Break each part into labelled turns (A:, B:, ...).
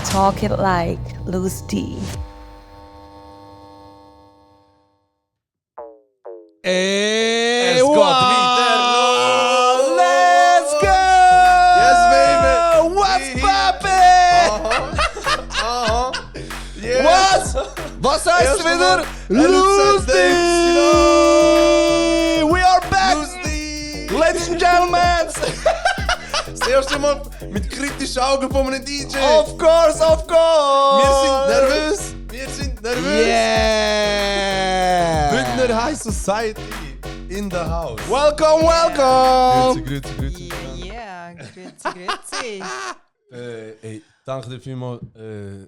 A: Talk it like Loose D.
B: Es
C: wow!
B: geht wieder los!
C: Let's go!
B: Yes, baby!
C: What's poppin'?
B: Aha! Yes!
C: Was heißt
B: Erst
C: wieder?
B: einmal
C: Loose D! We are back!
B: Lustig!
C: Ladies and gentlemen!
B: Das erste Mal mit kritischen Augen von einem DJ!
C: Of course, of course!
B: Wir sind nervös!
C: Yeah!
B: Bündner High Society in the house!
C: Welcome, welcome!
B: Grüezi.
D: Ja, grüezi.
B: Ey, danke dir vielmals,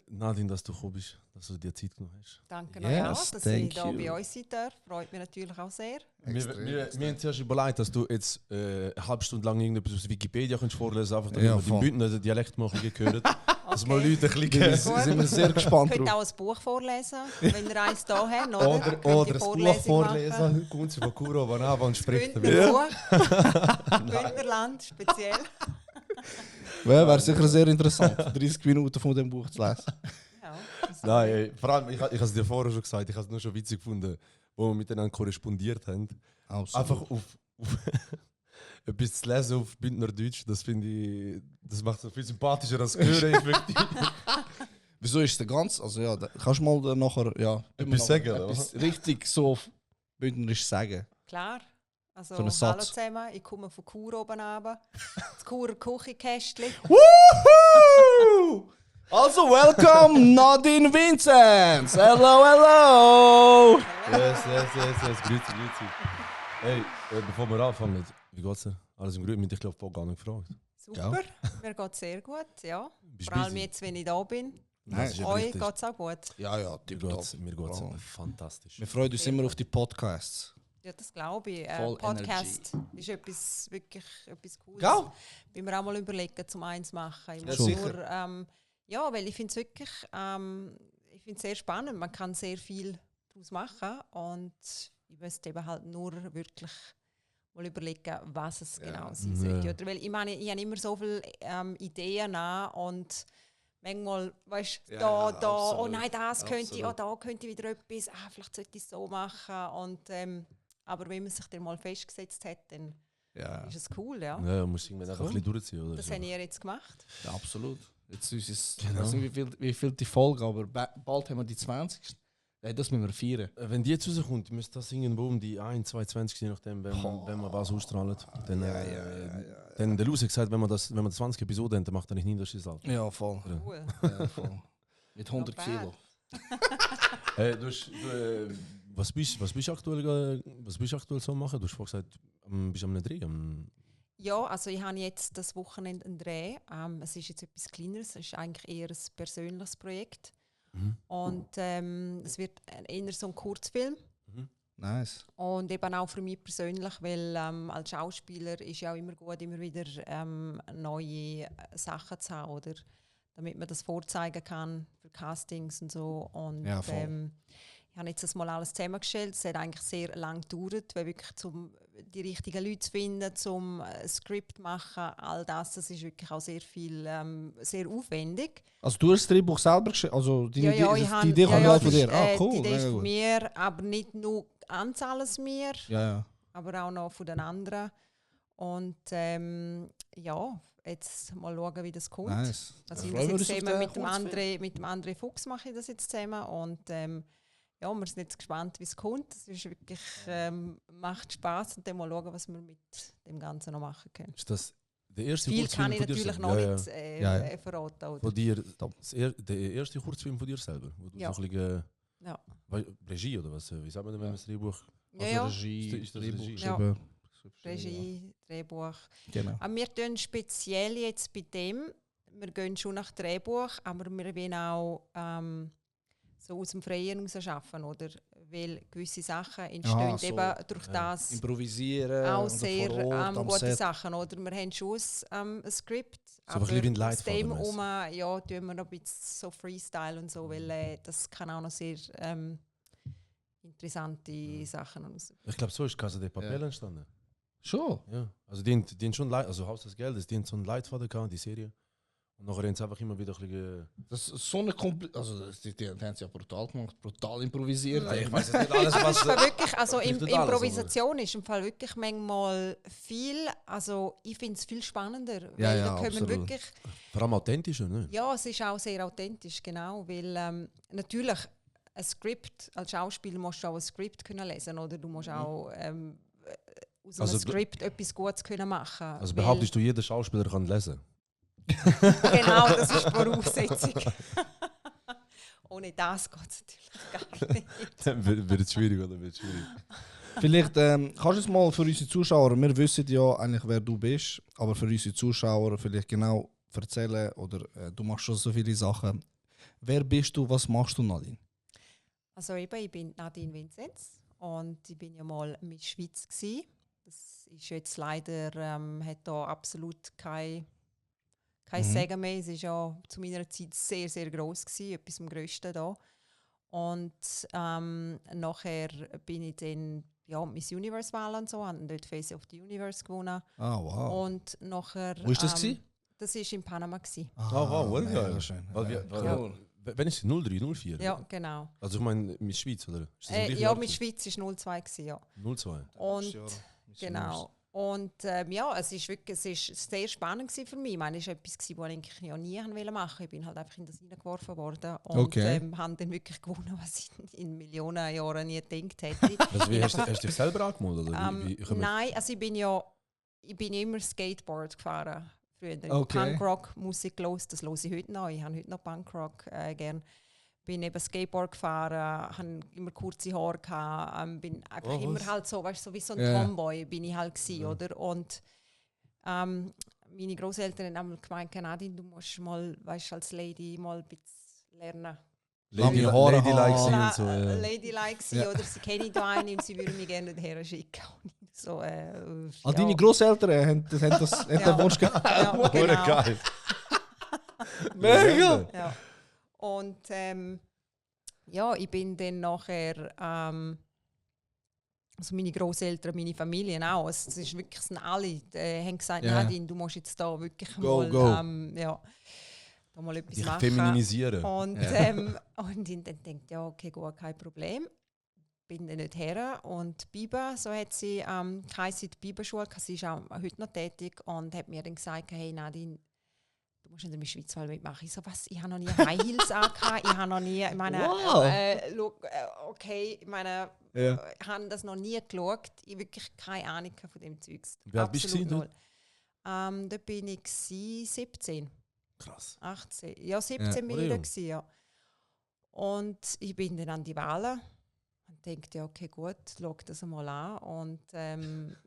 B: Nadine, dass du gekommen bist, dass du dir Zeit genommen hast.
D: Danke
C: Yes,
D: euch auch, dass
C: thank
D: ich hier
C: you.
D: bei uns sein darf. Freut mich natürlich auch sehr.
B: Wir haben zuerst überlegt, dass du jetzt eine halbe Stunde lang irgendetwas aus Wikipedia kannst vorlesen kannst, einfach
C: Ja,
B: damit wir
C: voll.
B: den Bündner Dialekt mal ein bisschen hören. Dass mal
D: Okay.
B: Leute ein
C: Wir
B: bisschen...
C: sind wir sehr gespannt
D: Ihr könnt
C: drauf.
D: auch ein Buch vorlesen, wenn ihr eins da habt, oder? Könnt ihr
B: Oder das Buch
D: Vorlesung
B: vorlesen.
D: machen.
B: Heute kommt sie von Kuro Banava und spricht damit.
D: Bündnerbuch. Bündnerland, speziell.
C: Wäre sicher sehr interessant, 30 Minuten von dem Buch zu lesen.
D: Ja,
B: Nein, ey, vor allem, ich habe es dir vorher schon gesagt, ich habe es nur schon witzig gefunden, wo wir miteinander korrespondiert haben. Einfach auf etwas zu lesen auf Bündnerdeutsch, das finde ich, das macht es viel sympathischer als hören effektiv.
C: Wieso ist der ganz? Also ja, kannst du mal nachher
B: Etwas sagen, oder?
C: etwas richtig so auf Bündnerisch sagen.
D: klar. Also,
C: So einen
D: hallo
C: Satz.
D: zusammen, ich komme von Chur oben runter. Das Churer Küchenkästchen.
C: Woohoo! Also welcome Nadine Vinzenz. Hello, hello.
B: Yes, grüezi. Hey, bevor wir anfangen, wie geht's dir? Alles im Grün, mit ich glaube, voll gar nicht gefragt.
D: Super, mir geht es sehr gut, ja.
B: Bist
D: Vor allem
B: busy?
D: jetzt, wenn ich da bin.
C: Nein,
B: ist ja
D: Euch
B: richtig.
D: geht es auch gut.
C: Ja,
B: Mir geht's
C: Wow.
B: fantastisch.
C: Wir freuen uns immer auf die Podcasts.
D: Ja, das glaube ich.
C: Voll
D: Podcast ist wirklich etwas Cooles.
C: Gell?
D: Wenn wir auch mal überlegen, zum eins machen. Ich
C: Ja,
D: muss
C: sicher.
D: nur, ja, weil ich finde es wirklich ich find's sehr spannend. Man kann sehr viel daraus machen und ich müsste eben halt nur wirklich mal überlegen, was es genau sein sollte. Oder, weil ich meine, ich habe immer so viele Ideen an und manchmal, weißt du, da, oh
C: absolut.
D: nein, das könnte ich,
C: Absolut.
D: da könnte ich wieder etwas, vielleicht sollte ich es so machen. Und, aber wenn man sich dann mal festgesetzt hat, dann
C: Ja,
D: ist es cool, ja.
B: Ja, muss irgendwann einfach ein bisschen durchziehen, oder?
D: Das
B: so.
D: habt ihr jetzt gemacht.
C: ja absolut. Jetzt ist es, ich
B: Genau.
C: weiß nicht, wie viel die Folge, aber bald haben wir die 20. Ja, das müssen wir feiern.
B: Wenn die jetzt rauskommt, müsste das irgendwo um die 1, 2, 20, je nachdem, wenn man was ausstrahlt. Dann, dann der Luz hat gesagt, wenn wir das 20 Episoden haben, dann macht er nicht niederschiss alt.
C: Ja, voll.
D: Cool.
C: Ja, voll. Mit 100
D: Not
C: Kilo.
B: Was bist du aktuell so machen? Du hast vorhin gesagt, bist du am Dreh.
D: Ja, also ich habe jetzt das Wochenende einen Dreh. Es ist jetzt etwas Kleineres, es ist eigentlich eher ein persönliches Projekt. Und es wird eher so ein Kurzfilm.
C: Nice.
D: Und eben auch für mich persönlich, weil als Schauspieler ist ja auch immer gut, immer wieder neue Sachen zu haben, oder? Damit man das vorzeigen kann für Castings und so. Und
C: Ja, voll.
D: ich habe jetzt das mal alles zusammengestellt. Es hat eigentlich sehr lange gedauert, weil wirklich die richtigen Leute zu finden, zum Skript machen, all das ist wirklich auch sehr viel, sehr aufwendig.
C: Also du hast das Drehbuch selber geschrieben? Also die Idee kommt
D: ja,
C: auch von dir?
D: das
C: Ah,
D: ist,
C: cool.
D: Die Idee ist
C: mega
D: von
C: gut.
D: mir, aber nicht nur ganz alles mir,
C: Ja.
D: aber auch noch von den anderen. Und ja, jetzt mal schauen, wie das kommt.
C: Nice.
D: Also
C: Da
D: ich
C: freuen wir
D: mache das
C: uns
D: jetzt
C: auf
D: zusammen
C: den
D: mit dem André Fuchs mache ich das jetzt zusammen und ja, wir sind jetzt gespannt, wie es kommt. Es ist wirklich, macht Spaß und dann mal schauen, was wir mit dem Ganzen noch machen können.
B: Ist das der erste
D: Viel
B: Kurzfilm
D: kann ich
B: von dir
D: natürlich
B: selber?
D: noch
B: Ja,
D: nicht
C: Ja.
D: verraten. Oder?
B: Von dir, der erste Kurzfilm von dir selber? Wo du
D: Ja.
B: so ein bisschen,
D: Ja.
B: Regie oder was? Wie sagt man denn, wenn man das Drehbuch...
D: Ja, ja.
C: Regie,
B: Ist das
C: Drehbuch
B: Regie?
C: geschrieben.
D: Regie, Drehbuch.
C: Genau.
D: Aber wir tun speziell jetzt bei dem, wir gehen schon nach Drehbuch, aber wir wollen auch so aus dem Freien heraus arbeiten, oder? Weil gewisse Sachen entstehen
C: Aha, so.
D: eben durch das
C: Improvisieren.
D: auch
C: und
D: sehr
C: vor Ort, am
D: gute
C: Set.
D: Sachen, oder? Wir haben schon ein Skript,
B: So ein bisschen wie ein
D: aus dem
B: Leitfaden
D: ja, tun wir noch ein bisschen so Freestyle und so, weil das kann auch noch sehr interessante Sachen aus.
B: Ich glaube, so ist Casa de Papel entstanden.
C: Schon?
B: Ja. Also die haben schon also Haus des Geldes, die haben so einen Leitfaden gehabt, die Serie. Und nachher haben sie einfach immer wieder ein bisschen...
C: Das ist so eine also die haben es ja brutal gemacht, brutal improvisiert.
B: Ja, ich weiß jetzt nicht alles,
D: Also es
B: was...
D: ist Fall wirklich, also
B: Vielleicht nicht
D: Improvisation ist im Fall wirklich manchmal viel, also ich finde es viel spannender, weil
C: Ja,
D: da können
C: absolut.
D: wirklich,
B: Vor allem authentischer, ne?
D: ja, es ist auch sehr authentisch, genau, weil natürlich ein Skript, als Schauspieler musst du auch ein Skript können lesen, oder du musst auch aus
B: Also
D: einem Skript etwas Gutes können machen.
B: Also
D: weil-
B: behauptest du, jeder Schauspieler kann lesen?
D: Genau, das ist die Voraussetzung. Ohne das geht es natürlich gar nicht.
B: Dann wird es schwierig, oder? Wird schwierig.
C: Vielleicht kannst du es mal für unsere Zuschauer, wir wissen ja eigentlich, wer du bist, aber für unsere Zuschauer vielleicht genau erzählen, oder du machst schon so viele Sachen. Wer bist du, was machst du, Nadine?
D: Also eben, ich bin Nadine Vinzenz und ich bin ja mal Miss Schweiz gsi. Das ist jetzt leider, hat da absolut kein Sagen mehr. Es war ja zu meiner Zeit sehr, sehr gross gsi, etwas vom Grössten da. Und nachher bin ich dann Miss Universe-Wahl und so, habe dort Face of the Universe gewonnen.
C: Ah, wow.
D: Und nachher...
C: Wo ist das gewesen?
D: Das war in Panama. Gsi.
B: wow,
C: mega
B: geil.
C: schön.
B: Weil, wenn ist es 03, 04?
D: Ja, genau.
B: Also ich meine, Miss Schweiz, oder? Ist das im gleichen
D: Ja,
B: Jahr
D: Miss
B: gewesen?
D: Schweiz war 02 gsi, ja.
B: 02.
D: Und genau. Und es ist wirklich, es ist sehr spannend für mich. Ich meine, es war etwas, was ich eigentlich ja nie machen wollte. Ich bin halt einfach in das hineingeworfen worden und
C: Okay.
D: habe dann wirklich gewonnen, was ich in Millionen Jahren nie gedacht hätte.
B: Also wie, hast du dich selber angemeldet? Oder
D: Nein, also ich bin immer Skateboard gefahren. Früher
C: Okay.
D: Punkrock Musik gehört, das höre ich heute noch. Ich habe heute noch Punkrock gern. Bin eben Skateboard gefahren, hatte immer kurze Haare gehabt, bin einfach immer halt so, weißt du, so wie so ein Tomboy bin ich halt gsi, oder? Und meine Großeltern haben gemeint, Nadine, du musst mal, weißt, als Lady mal ein bisschen lernen.
B: Ladylike sein und so. Ja.
D: Ladylike sein, oder sie kennen da einen und sie würden mich gerne dorthin schicken. Und ich so,
C: Deine Großeltern haben den Wunsch gehabt.
D: Ja, genau.
B: Geil.
C: Mega!
D: Ja. Und ich bin dann nachher, also meine Großeltern, meine Familie auch, es ist wirklich, sind alle, haben gesagt, Nadine, du musst jetzt da wirklich
C: Go.
D: da mal etwas
B: Dich
D: machen.
B: feminisieren.
D: Und ich dann denkt, ja, okay, gut, kein Problem. Bin dann nicht her. Und Biba, so hat sie die Biberschule, sie ist auch heute noch tätig und hat mir dann gesagt, hey Nadine, du musst in der Schweiz mitmachen. Ich so, was? Ich habe noch nie High Heels angehabt. Ich habe noch nie, ich meine, okay, ich meine, ich habe das noch nie geschaut. Ich habe wirklich keine Ahnung von dem Zeugs.
B: Wie alt bist du
D: null. Da bin ich 17.
B: Krass.
D: 18. Ja, 17 bin ich da gewesen, ja. Und ich bin dann an die Wahlen und dachte, ja, okay, gut, schau das einmal an. Und haben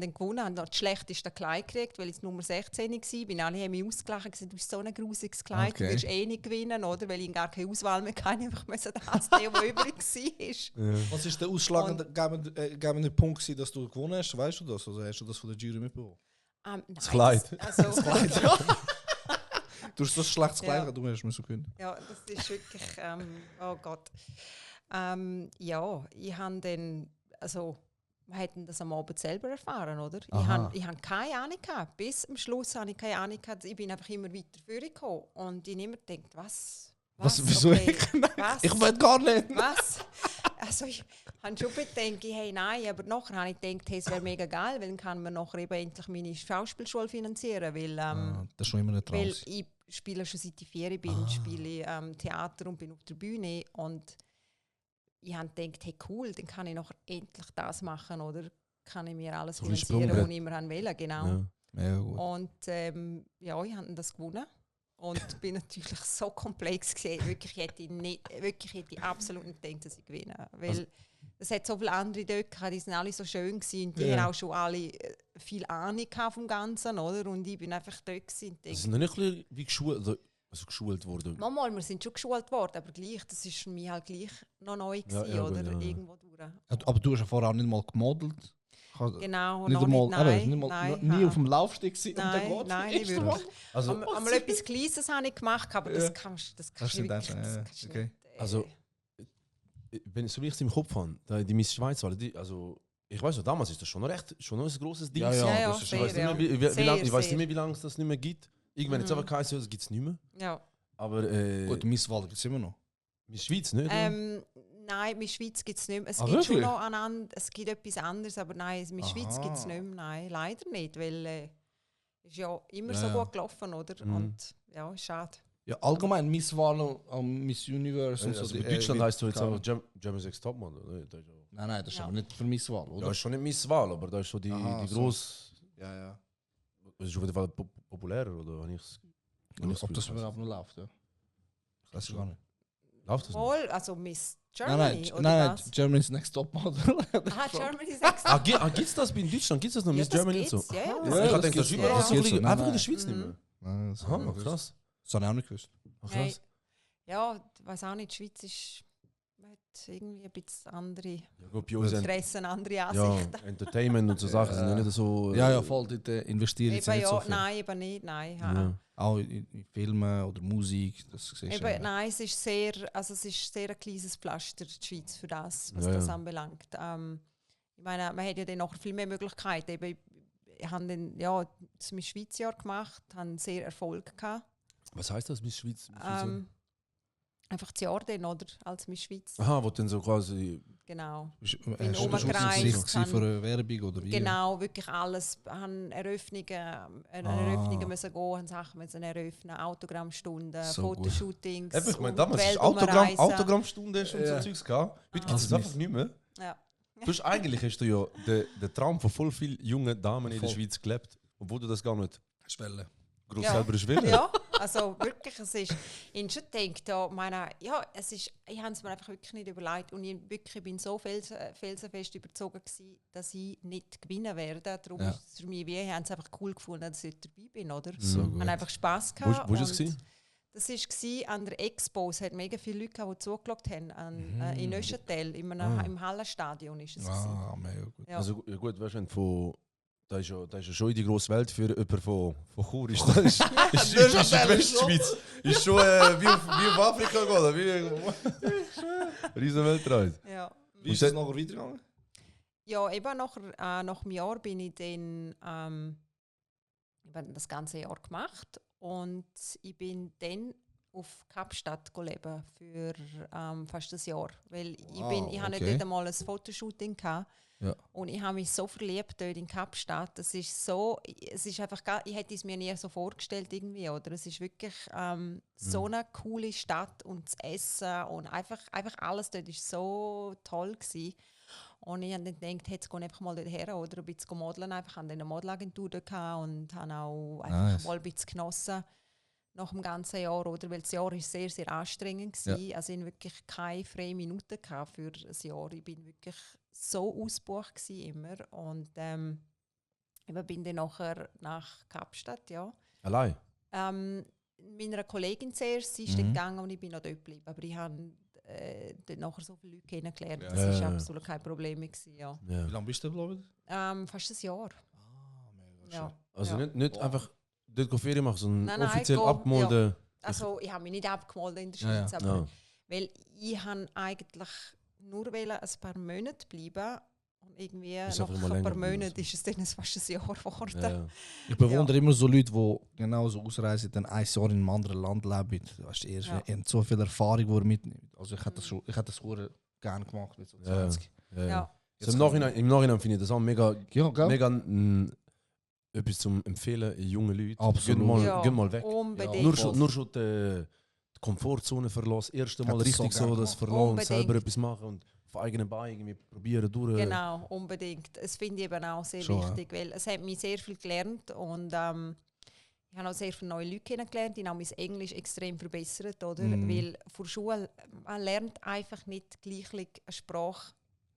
D: dann gewonnen, haben noch das schlechteste Kleid gekriegt, weil ich Nummer 16 war. Alle haben mich ausgelacht, gesagt, du hast so ein grusiges Kleid, du wirst eh nicht gewinnen, oder? Weil ich gar keine Auswahl mehr hatte, einfach das, der übrig war.
B: Ja.
C: Was war der ausschlaggebende Punkt, gewesen, dass du gewonnen hast? Weißt du das? Also hast du das von der Jury mitbekommen?
B: Das Kleid.
D: Das
C: Kleid, ja. Du hast so ein schlechtes Kleid,
D: Ja.
C: du hast müssen können.
D: Ja, das ist wirklich, oh Gott. Ich habe dann, also wir hätten das am Abend selber erfahren, oder? Ich habe keine Ahnung gehabt. Bis am Schluss habe ich keine Ahnung gehabt. Ich bin einfach immer weiter vorgekommen. Und ich habe immer gedacht, was?
C: Wieso
D: Okay,
C: was? Ich will gar nicht.
D: Was? Also ich habe schon gedacht, hey, nein, aber nachher habe ich gedacht, hey, es wäre mega geil, weil dann kann man nachher eben endlich meine Schauspielschule finanzieren, weil,
C: Das ist schon immer ein Traum.
D: weil ich spiele schon seit ich 4 bin, spiele Theater und bin auf der Bühne und ich habe gedacht, hey cool, dann kann ich nachher endlich das machen, oder kann ich mir alles
B: So ein
D: finanzieren,
B: Sprungbrett.
D: was ich immer wollte, genau.
B: Ja.
C: Mega gut.
D: Und ich habe das gewonnen. Und bin natürlich so komplex gesehen. Wirklich hätte ich absolut nicht gedacht, dass ich gewinne. Weil es hat so viele andere dort gehabt, die sind alle so schön gewesen. Die haben auch schon alle viel Ahnung vom Ganzen, oder? Und ich bin einfach dort gewesen.
B: Das ist noch nicht ein bisschen wie geschult worden.
D: Manchmal, wir sind schon geschult worden, aber gleich, das ist für mich halt gleich noch neu gewesen,
B: Ja,
D: oder?
B: gut, ja.
D: Irgendwo durch.
C: Aber du hast ja vorher auch nicht mal gemodelt.
D: Genau,
C: Nicht
D: noch
C: einmal,
D: nicht,
C: nicht nie auf dem Laufsteg gewesen.
D: Nein, nicht wirklich.
B: Also,
D: Einmal etwas Kleines habe ich gemacht, aber das kannst du
C: nicht
D: wirklich,
C: essen,
D: kannst du
C: okay.
D: nicht,
B: Also, wenn so wie ich es im Kopf habe, die Miss Schweiz, also Ich weiß noch, damals ist das schon noch ein grosses Ding.
C: Ja,
B: gewesen.
C: ja,
D: ja,
C: das ist
B: Ich weiß
D: sehr,
B: nicht mehr,
D: ja.
B: ich weiß
D: Sehr.
B: nicht mehr, wie lange es das nicht mehr gibt. Irgendwann jetzt
D: Mhm.
B: einfach geheißen, das gibt es nicht mehr.
D: Ja.
B: Aber
C: Gut, Misswahl gibt es immer noch.
B: in Schweiz nicht. oder?
D: Nein, in der Schweiz gibt es nicht mehr. Es
C: Ah,
D: gibt schon
C: wirklich?
D: noch es gibt etwas anderes, aber nein, in der Schweiz
C: Aha.
D: gibt es nicht mehr. Nein, leider nicht, weil es ist ja immer
C: Ja,
D: so
C: ja.
D: gut gelaufen, oder?
B: Mhm.
D: Und ja, ist schade.
C: Ja, allgemein Misswahl am Miss Universe und so.
B: Also
C: die-
B: in Deutschland
C: wird
B: heißt du jetzt
C: keine-
B: einfach German Sex Topmodel. Oder? Das ist ja-
C: Nein, das ist
D: Ja.
C: aber nicht für Misswahl,
B: Ja,
C: oder?
B: das ist schon nicht Misswahl, aber das ist schon die
C: Aha, so.
B: grosse.
C: Ja, ja.
B: Das ist auf jeden Fall populärer, oder? Habe ich's- habe ich's
C: Ob das
B: Gefühl,
C: überhaupt noch läuft, ja. Weiß ich gar nicht.
B: Läuft das nicht?
D: Wohl, also Miss
C: Nein,
D: Germany,
C: nein,
D: oder
C: nein,
D: was?
C: Germany's Next Top Model.
D: Aha, Germany's Next
B: Ah, gibt es das in Deutschland? Gibt es das noch?
D: Ja,
B: Miss
D: das
B: Germany und so?
D: gibt's, ja, ja,
B: Ah,
D: das
B: ich
C: gibt's.
B: habe gedacht, das ist
C: Das
B: überall
D: gibt's.
B: so.
C: Das gibt's.
B: Einfach in der
C: Nein,
B: Schweiz nicht mehr.
C: Nein, das
B: Aha, krass.
C: habe ich auch nicht gewusst.
B: Ach,
D: Nein.
B: krass.
D: Ja, ich weiß auch nicht, die Schweiz ist hat irgendwie ein bisschen andere
B: Ja, gut, bei uns sind
D: Interessen, andere
B: ja,
D: Ansichten.
B: Entertainment und so Sachen sind ja nicht so.
C: Ja, ja, voll, dort investieren sie
D: Eben
C: nicht so
D: ja,
C: viel.
D: nein, eben nicht, nein.
B: Ja.
C: Auch in Filmen oder Musik, das siehst du.
D: Eben, nein, es ist sehr ein kleines Pflaster, die Schweiz, für das, was
B: Ja,
D: das
B: ja.
D: anbelangt. Ich meine, man hat ja dann noch viel mehr Möglichkeiten. Eben, ich habe dann das Miss Schweizjahr gemacht, habe sehr Erfolg gehabt.
B: Was heißt das, Miss Schweiz?
D: Einfach das Jahr dann, oder? Als Miss Schweiz.
B: Aha, wo dann so quasi.
D: Genau.
C: Hast
D: bin
C: du schon
D: umgereist,
C: Gesicht gewesen
D: kann-
C: für eine Werbung oder wie?
D: Genau, wirklich alles. Wir haben Eröffnungen müssen gehen, haben Sachen müssen eröffnen, Autogrammstunden,
C: So gut.
D: Fotoshootings.
B: Eben, ich meine,
D: um
B: damals
D: die
B: ist
D: Welt umreisen.
B: Autogrammstunde schon
C: Ja.
B: so Zeugs gehabt. Heute gibt
C: Als
B: es einfach
C: Miss.
B: nicht mehr.
D: Ja.
B: Du hast, eigentlich hast du ja den Traum von voll vielen jungen Damen in der
C: Voll.
B: Schweiz gelebt, obwohl du das gar nicht
C: Schwelle.
B: groß
D: Ja.
B: selber willst.
D: Ja, also wirklich, es ist, ich schon denkt, ich habe es mir einfach wirklich nicht überlegt und ich bin so felsenfest überzogen gewesen, dass ich nicht gewinnen werde. Darum
C: Ja.
D: ist es für mich wie, ich habe es einfach cool gefunden, dass ich dabei bin, oder?
C: So
B: Mhm.
C: gut.
D: Ich habe einfach Spass
B: Wo
D: gehabt.
B: war das?
D: und Das war an der Expo. Es hat mega viele Leute gehabt, die zugeschaut haben. In Neuchâtel, im Hallenstadion ist es. gewesen.
C: Ah, mega gut.
D: Ja.
B: Also ja gut, weißt du, wenn von. Da ist ja schon in die grosse Welt für jemanden von Chur. Ist das ist die Westschweiz. Ist schon wie auf Afrika gehen, oder? Wie riesen Weltreise.
D: Ja.
C: Wie ist es nachher weitergegangen?
D: Ja, eben nach einem Jahr bin ich dann ich habe das ganze Jahr gemacht und ich bin dann auf Kapstadt leben für fast ein Jahr, weil ich hatte
C: okay.
D: dort einmal ein Fotoshooting gehabt.
C: Ja.
D: Und ich habe mich so verliebt dort in Kapstadt. Es ist einfach ich hätte es mir nie so vorgestellt irgendwie, oder? Es ist wirklich so eine coole Stadt und das Essen und einfach alles dort ist so toll gewesen. Und ich habe dann gedacht, jetzt gehe ich einfach mal dort her oder ein bisschen modeln. Einfach an einer Modelagentur dort gehabt und habe auch einfach
C: Nice.
D: mal ein bisschen genossen nach dem ganzen Jahr, oder? Weil das Jahr war sehr, sehr anstrengend gewesen. Also ich hatte wirklich keine freie Minute gehabt für ein Jahr. Ich bin wirklich so ausgebucht gewesen immer. Und ich bin dann nachher nach Kapstadt, ja.
B: Allein?
D: Meiner Kollegin zuerst, sie ist dort gegangen und ich bin noch dort geblieben. Aber ich habe dort nachher so viele Leute kennengelernt.
C: Ja.
D: Das war
B: Ja.
D: absolut kein Problem mehr gewesen, ja.
C: Wie lange bist du geblieben?
D: Fast ein Jahr.
C: Ah, mega
D: Ja.
B: Also
D: Ja.
B: nicht einfach dort Ferien machen, sondern
D: Nein,
B: offiziell
D: go-
B: abgemolden.
D: Also ich habe mich nicht abgemolden in der
C: Ja, ja.
D: Schweiz,
B: Ja.
D: aber weil ich habe eigentlich nur ein paar Monate bleiben und irgendwie
B: Ist
D: nach
B: einfach immer
D: ein paar
B: länger geblieben,
D: Monaten
B: so.
D: ist es dann fast ein Jahr geworden.
B: Ja.
C: Ich bewundere immer so Leute, die genau so ausreisen, dann ein Jahr in einem anderen Land leben. Weißt du,
D: Ja.
C: ihr habt so viel Erfahrung, die ihr mitnimmt. Also ich hätte das sehr gerne gemacht mit so
B: Ja.
C: 20.
B: Ja.
D: Ja.
B: Also im Nachhinein finde ich das auch mega,
C: Ja, gell?
B: mega etwas zum Empfehlen, jungen Leuten.
C: Absolut.
B: Geh mal weg.
D: Unbedingt.
B: Nur schon die Komfortzone verlassen. Das erste Mal
C: Hätte ich so
B: richtig
C: gern
B: so das
C: gemacht.
B: verlassen und
D: Unbedingt.
B: selber etwas machen und auf eigenen Beinen irgendwie probieren durch.
D: Genau, unbedingt. Das finde ich eben auch sehr
C: Schon, ja.
D: wichtig, weil es hat mich sehr viel gelernt und ich habe auch sehr viele neue Leute kennengelernt, die haben mein Englisch extrem verbessert, oder? Weil vor Schule, man lernt einfach nicht gleich eine Sprache,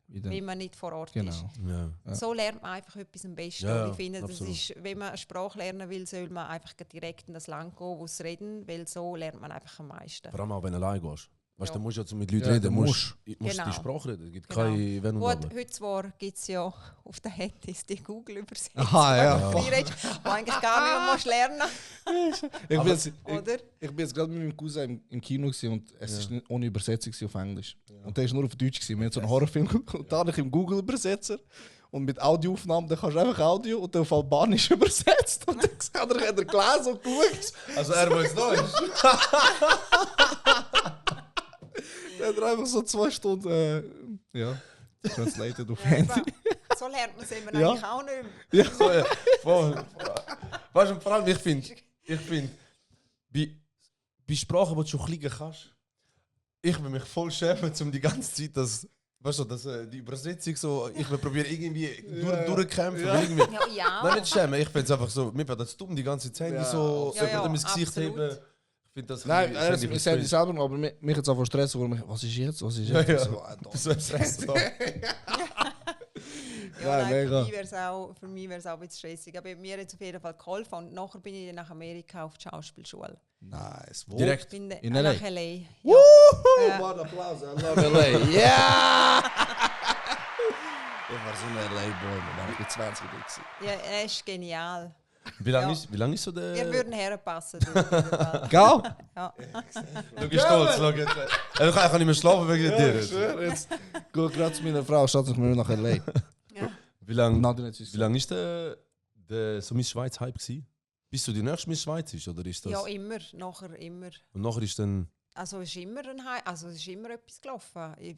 D: wenn man nicht vor Ort ist.
C: Genau.
B: Ja.
C: Ja.
D: So lernt man einfach etwas am besten.
B: Ja,
D: Und ich finde, das
B: absolut.
D: ist, wenn man eine Sprache lernen will, soll man einfach direkt in das Land gehen, wo es reden, weil so lernt man einfach am meisten.
B: Vor allem auch, wenn du allein gehst. Weißt du,
D: Ja.
B: dann musst du ja mit Leuten
C: Ja,
B: reden,
C: du
B: musst
D: Genau.
B: die Sprache reden. Es gibt
D: Genau.
B: keine Wenn und
D: Gut,
B: Aber.
D: heute zwar gibt es ja auf den Handys die Google-Übersetzung,
C: Aha, ja.
D: wo eigentlich gar nicht mehr lernen
C: Ich bin jetzt,
D: musst, oder?
C: ich bin jetzt gerade mit meinem Cousin im Kino gewesen und es ist nicht ohne Übersetzung gewesen auf Englisch. Und der ist nur auf Deutsch gewesen. Wir haben so einen Horrorfilm und da habe ich im Google Übersetzer und mit Audioaufnahmen, dann kannst du einfach Audio und dann auf Albanisch übersetzt. Und dann hat er gelesen und geschaut.
B: Also er weiß Deutsch.
C: Dann hat er einfach so 2 Stunden translated auf Handy.
D: So lernt man es eben
C: Ja.
D: eigentlich auch nicht mehr.
C: Ja.
B: So, ja. Voll. Weißt du, vor allem, ich finde, bei Sprachen, die du schon klicken kannst, ich will mich voll schämen, um die ganze Zeit weißt du, die Übersetzung so, ich will probieren irgendwie durchkämpfen.
C: Ja.
B: Irgendwie.
D: Ja.
B: Nein, nicht schämen, ich finde es einfach so, mir wird das dumm, die ganze Zeit
C: Ja.
B: so
D: Ja,
B: jemandem ins Gesicht
D: absolut.
B: heben. Ich finde das
C: Nein,
B: ein
C: ich
B: bisschen
C: sage
B: crazy.
C: selber noch, aber mich jetzt einfach stressen, wo mich, was ist jetzt? Was ist
B: Ja,
C: jetzt?
B: ja.
C: So,
B: Das ist Stress.
D: Ja,
C: Nein,
D: nein,
C: mega.
D: für mich wäre es auch ein bisschen stressig. Aber mir hat es auf jeden Fall geholfen. Und nachher bin ich dann nach Amerika auf die Schauspielschule.
C: Nice. Wo?
B: Direkt.
D: Bin dann
C: In
D: nach
C: LA?
D: LA.
C: Woo!
D: Ja.
C: What Applaus, I love LA. Yeah! Ich war so ein LA-Boy, man. Ich bin 20 gewesen.
D: Ja, er ist genial.
B: Wie lange
D: Ja.
B: ist so der...
D: Wir würden herpassen. du, auf jeden Fall.
C: Gell?
D: Ja.
B: Du bist stolz, schau jetzt. Ich kann nicht mehr schlafen wegen dir.
C: Ich schwöre, jetzt geht gerade zu meiner Frau, statt ich mir nach LA.
D: Ja.
B: Wie lange
C: Nadine hat
B: Wie lang ist der so Miss Schweiz Hype gewesen? Bis du die nächste Miss Schweiz ist, oder ist das?
D: Ja, immer. Nachher immer.
B: Und nachher ist dann...
D: Also es ist immer es ist immer etwas gelaufen. Ich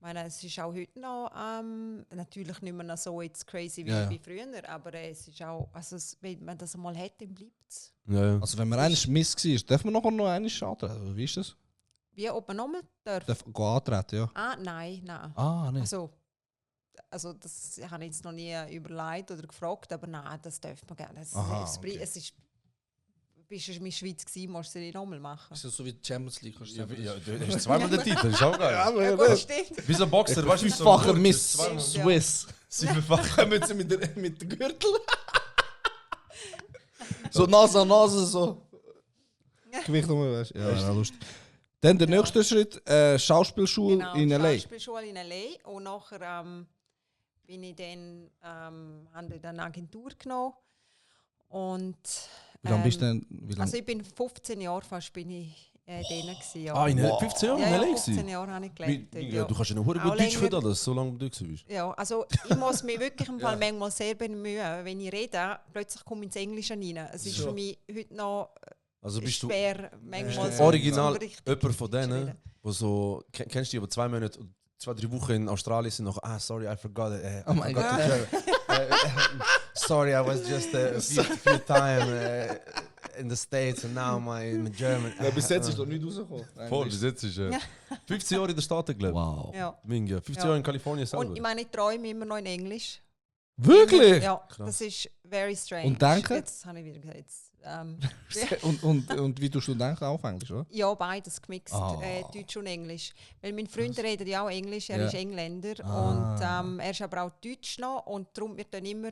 D: meine, es ist auch heute noch natürlich nicht mehr so jetzt crazy wie früher, aber es ist auch, also wenn man das mal hat, dann bleibt es.
B: Ja.
C: Also wenn man eigentlich Miss war, darf man nachher noch einmal antreten? Wie ist das?
D: Wie, ob man nochmal darf?
C: Darf antreten, ja.
D: Nein.
C: Ah, nein.
D: Also das habe ich jetzt noch nie überlegt oder gefragt, aber nein, das darf man gerne.
C: Aha,
D: Es
C: okay.
D: ist, bist du in der Schweiz gewesen, musst du es nicht nochmal machen.
C: Ist das so wie die Champions League? Kannst du
B: Ja,
C: sagen?
B: du hast zweimal den Titel, ist auch geil.
C: Ja, aber
D: Ja, gut, stimmt.
B: Wie so ein Boxer, weißt du? so
C: Fünffacher
B: ein
C: Miss
B: zweimal-
C: Swiss.
B: Siebenfach.
C: Kommen sie mit dem Gürtel? So Nase an Nase, so. Gewicht um, weißt du? Ja, lustig. Dann der nächste Schritt, Schauspielschule
D: Genau,
C: in LA.
D: Schauspielschule in LA. Und nachher bin ich dann, haben wir dann eine Agentur genommen. Und,
C: Wie lange bist du denn? Wie lang?
D: also ich bin 15 Jahre fast bin ich denen gewesen. Ja.
B: Ah, in 15 Jahren
D: ja,
B: in
D: ja,
B: LA
D: 15
B: gewesen?
D: Jahre habe ich
B: Wie-
D: gelernt. dort,
B: ja, du kannst ja noch gut
D: Auch
B: Deutsch für
D: länger.
B: das, so lange du bist.
D: Ja, also ich muss mich wirklich im Fall manchmal sehr bemühen. Wenn ich rede, plötzlich komme ich ins Englische rein. Es ist
B: Ja.
D: für mich heute noch
B: Also bist du
D: schwer, manchmal
C: Ja.
D: so
B: original
D: so richtig
B: jemand von
D: Deutsch zu
B: denen,
D: reden.
B: wo so, kennst du die, die 2 Monate, 2-3 Wochen in Australien sind, noch, sorry, I forgot it.
C: Oh my
B: I forgot
C: God.
B: to travel. Sorry, I was just a few time in the States and now my German.
C: Bis jetzt ist noch nicht rausgekommen.
B: Voll, bis jetzt ist 15 Jahre in den Staaten gelebt.
C: Wow.
D: Ja.
B: Minga, 15
D: Ja.
B: Jahre in Kalifornien
D: Und ich
B: selber.
D: meine, ich träume immer noch in Englisch.
C: Wirklich?
D: Ja,
B: Krass.
D: das ist very strange.
C: Und denken?
D: Jetzt habe ich wieder gesagt.
C: Und wie tust du denken auf Englisch, oder?
D: Ja, beides gemixt,
C: Ah.
D: Deutsch und Englisch. Weil mein Freund redet ja auch Englisch, er
C: Ja.
D: ist Engländer
C: Ah.
D: und er ist aber auch Deutsch noch und darum wird dann immer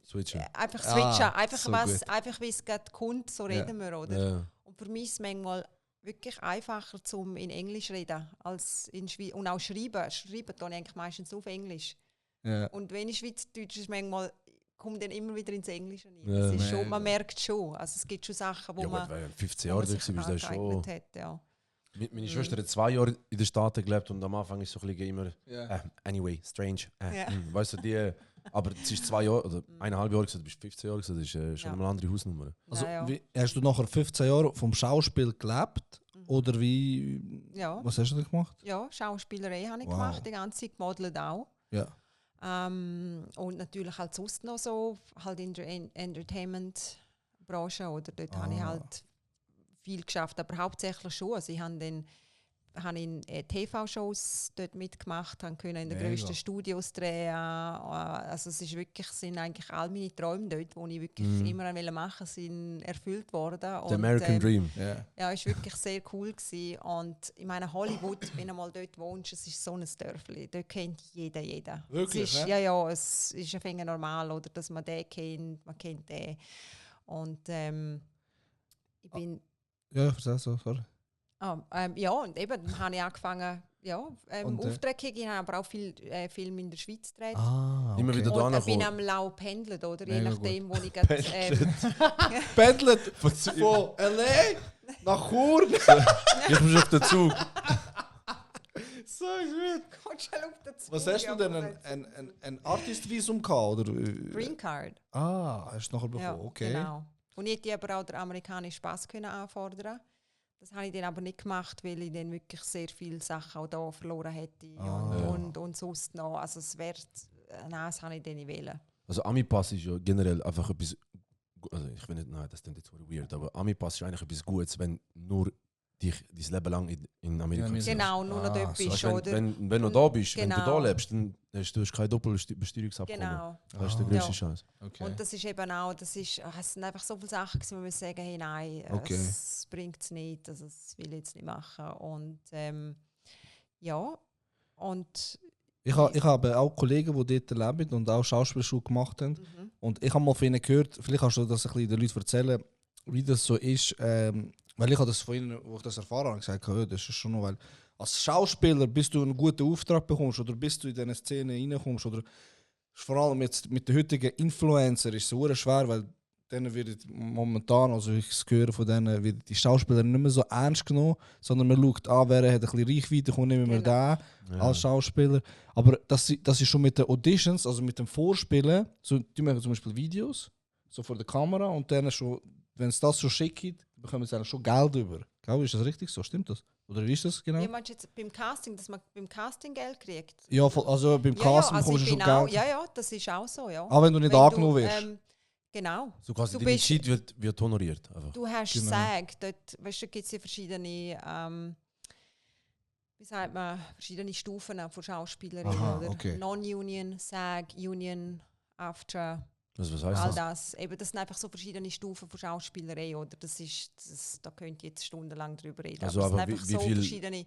B: Switchen.
D: einfach switchen, einfach,
C: so
D: was, einfach wie es gerade kommt, so
C: Ja.
D: reden wir, oder?
B: Ja.
D: Und für mich ist es manchmal wirklich einfacher, zum in Englisch reden als in Schweiz. Und auch schreiben. Schreiben tue ich eigentlich meistens auf Englisch.
C: Ja.
D: Und wenn ich Schweizerdeutsch ist, manchmal kommt dann immer wieder ins Englische rein.
B: Ja.
D: Es ist schon,
C: Mega.
D: man merkt schon. Also es gibt schon Sachen, wo
B: Ja,
D: man,
B: gut, weil 15
D: wo
B: Jahre
D: man
B: da
D: sich
B: bist du schon.
D: angeeignet hat. Ja.
B: Meine Schwester hat 2 Jahre in den Staaten gelebt und am Anfang ist so ein bisschen immer,
C: Ja.
B: anyway, strange.
D: Ja.
B: Weißt du, aber es ist 2 Jahre oder 1,5 Jahre, gewesen, du bist 15 Jahre, gewesen, das ist schon
D: Ja.
B: eine andere Hausnummer.
C: Also,
D: Ja.
C: wie, hast du nachher 15 Jahre vom Schauspiel gelebt? Oder wie.
D: Ja.
C: Was hast du da gemacht?
D: Ja, Schauspielerei habe ich
C: Wow.
D: gemacht, die ganze Zeit gemodelt auch.
C: Ja.
D: Und natürlich halt sonst noch so, halt in der Entertainment-Branche, oder dort habe ich
C: Ah.
D: halt viel geschafft, aber hauptsächlich schon. Also ich habe dann in TV-Shows dort mitgemacht, habe können in den
C: Mega.
D: grössten Studios drehen. Also es ist wirklich, sind eigentlich all meine Träume dort, die ich wirklich immer machen wollte, sind erfüllt worden.
B: The American Dream.
C: Ja.
D: Ja, es war wirklich sehr cool gewesen. Und ich meine, Hollywood, wenn du mal dort wohnst, es ist so ein Dörfli. Dort kennt jeder.
C: Wirklich,
D: Es ist,
C: ja?
D: ja, es ist ein wenig normal, oder, dass man den kennt, man kennt den. Und ich bin...
C: Ja, erzähl so, sorry.
D: ja, und eben dann habe ich angefangen,
C: Und,
D: Aufträge zu geben, aber auch viel Film in der Schweiz gedreht.
C: Ah,
B: Immer wieder da
D: Und ich bin
B: nachher.
D: am Lau pendelt, oder? Je
C: Mega
D: nachdem, wo ich gerade...
C: Pendelt von LA nach Chur.
B: Ich bin auf den Zug.
C: So
B: so gut.
D: Gott, schau auf den Zug,
C: Was hast du
D: aber
C: denn?
D: das-
C: Ein Artist-Visum gehabt? Oder?
D: Green Card.
C: Hast du nachher bekommen?
D: Ja,
C: Okay.
D: genau. Und ich hätte aber auch den amerikanischen Pass können anfordern. Das habe ich dann aber nicht gemacht, weil ich dann wirklich sehr viele Sachen auch da verloren hätte und sonst noch. Also es wäre, nein, das habe ich dann nicht wählen.
B: Also Ami-Pass ist ja generell einfach etwas, also ich will nicht, nein, das klingt jetzt so weird, aber Ami-Pass ist eigentlich etwas Gutes, wenn nur dich dein Leben lang in Amerika
C: Ja,
B: bist.
D: Genau, nur noch dort bist,
B: Weißt, wenn,
D: oder?
B: wenn du da bist, wenn du da
D: Genau.
B: lebst, dann hast du kein Doppelbesteuerungsabkommen.
D: Genau.
B: Das ist der grösste Scheiß.
C: Okay.
D: Und das ist eben auch, es sind einfach so viele Sachen, gewesen, wo wir sagen, hey, nein,
C: Okay.
D: es bringt es nicht, also das will ich jetzt nicht machen. Und ja, und
C: Ich habe auch Kollegen, die dort leben und auch Schauspielschule gemacht haben. Und ich habe mal von ihnen gehört, vielleicht kannst du das ein bisschen den Leuten erzählen, wie das so ist. Weil ich habe das von ihnen, wo ich das erfahren habe, gesagt, ja, das ist schon noch, weil als Schauspieler, bis du einen guten Auftrag bekommst oder bis du in diese Szene reinkommst oder vor allem jetzt mit den heutigen Influencer ist es sehr schwer, weil denen wird momentan, also ich höre von denen, wird die Schauspieler nicht mehr so ernst genommen, sondern man schaut an, wer hat ein bisschen Reichweite, kommt nicht mehr da als Schauspieler. Aber das ist schon mit den Auditions, also mit dem Vorspielen, so, die machen zum Beispiel Videos, so vor der Kamera und dann schon, wenn es das so schickt, bekommen sie eigentlich schon Geld über. Gell, ist das richtig so? Stimmt das? Oder wie ist das genau?
D: wie meinst du jetzt beim Casting, dass man beim Casting Geld kriegt?
C: Ja, also beim Casting
D: also
C: bekommst
D: ich
C: du schon
D: bin auch,
C: Geld.
D: ja, das ist auch so, ja.
C: Auch wenn du nicht angenommen wirst.
D: Genau.
B: So quasi
D: Du
B: deine
D: bist-
B: Zeit wird honoriert. Einfach.
D: Du hast
C: Genau.
D: SAG, dort weißt du, gibt es ja verschiedene, wie sagt man, verschiedene Stufen von Schauspielerinnen,
C: Aha,
D: oder?
C: okay.
D: Non-Union, SAG, Union, AFTRA,
B: Also, was heißt
D: all
B: das?
D: das. Eben, das sind einfach so verschiedene Stufen von Schauspielerei, oder? Da könnt ihr jetzt stundenlang drüber reden.
B: Also,
D: aber es sind
B: aber
D: einfach
B: wie
D: so
B: viel-
D: verschiedene.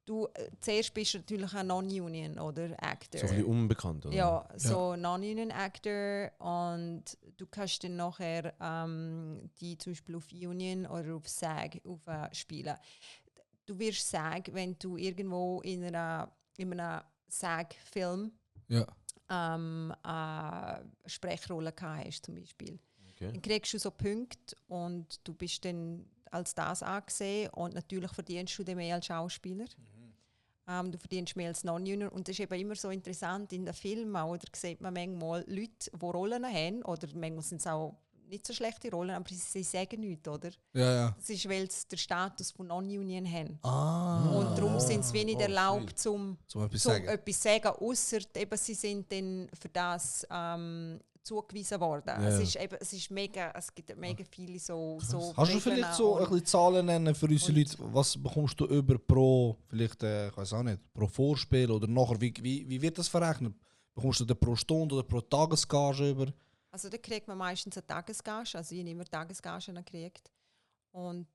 D: Du, zuerst bist du natürlich ein Non-Union, oder? Actor.
B: So ein bisschen unbekannt, oder?
D: Ja, so Non-Union Actor und du kannst dann nachher die zum Beispiel auf Union oder auf SAG spielen. Du wirst SAG, wenn du irgendwo in einem SAG-Film
C: Ja.
D: eine Sprechrolle gehabt hast, zum Beispiel.
B: Okay.
D: Dann kriegst du so Punkte und du bist dann als das angesehen und natürlich verdienst du dann mehr als Schauspieler. Du verdienst mehr als Non-Union und das ist eben immer so interessant in den Filmen, oder sieht man manchmal Leute, die Rollen haben, oder manchmal sind es auch nicht so schlechte Rollen, aber sie sagen nichts, oder?
C: Ja.
D: Das ist, weil sie den Status von Non-Union haben.
C: Ah.
D: Und darum sind sie wenig erlaubt,
B: shit.
D: zum
C: etwas
D: zum
C: sagen.
D: etwas sagen, ausser eben, sie sind dann für das zugewiesen worden.
B: Ja.
D: Es ist mega, es gibt mega viele so
C: Kannst du
D: Regeln
C: vielleicht so ein
D: und-
C: bisschen Zahlen nennen für unsere
D: und-
C: Leute? Was bekommst du über pro, vielleicht, ich weiß auch nicht, pro Vorspiel oder nachher? Wie wird das verrechnet? Bekommst du den pro Stunde oder pro Tagesgage über?
D: Also da kriegt man meistens eine Tagesgage, also ich habe immer Tagesgagen gekriegt. Und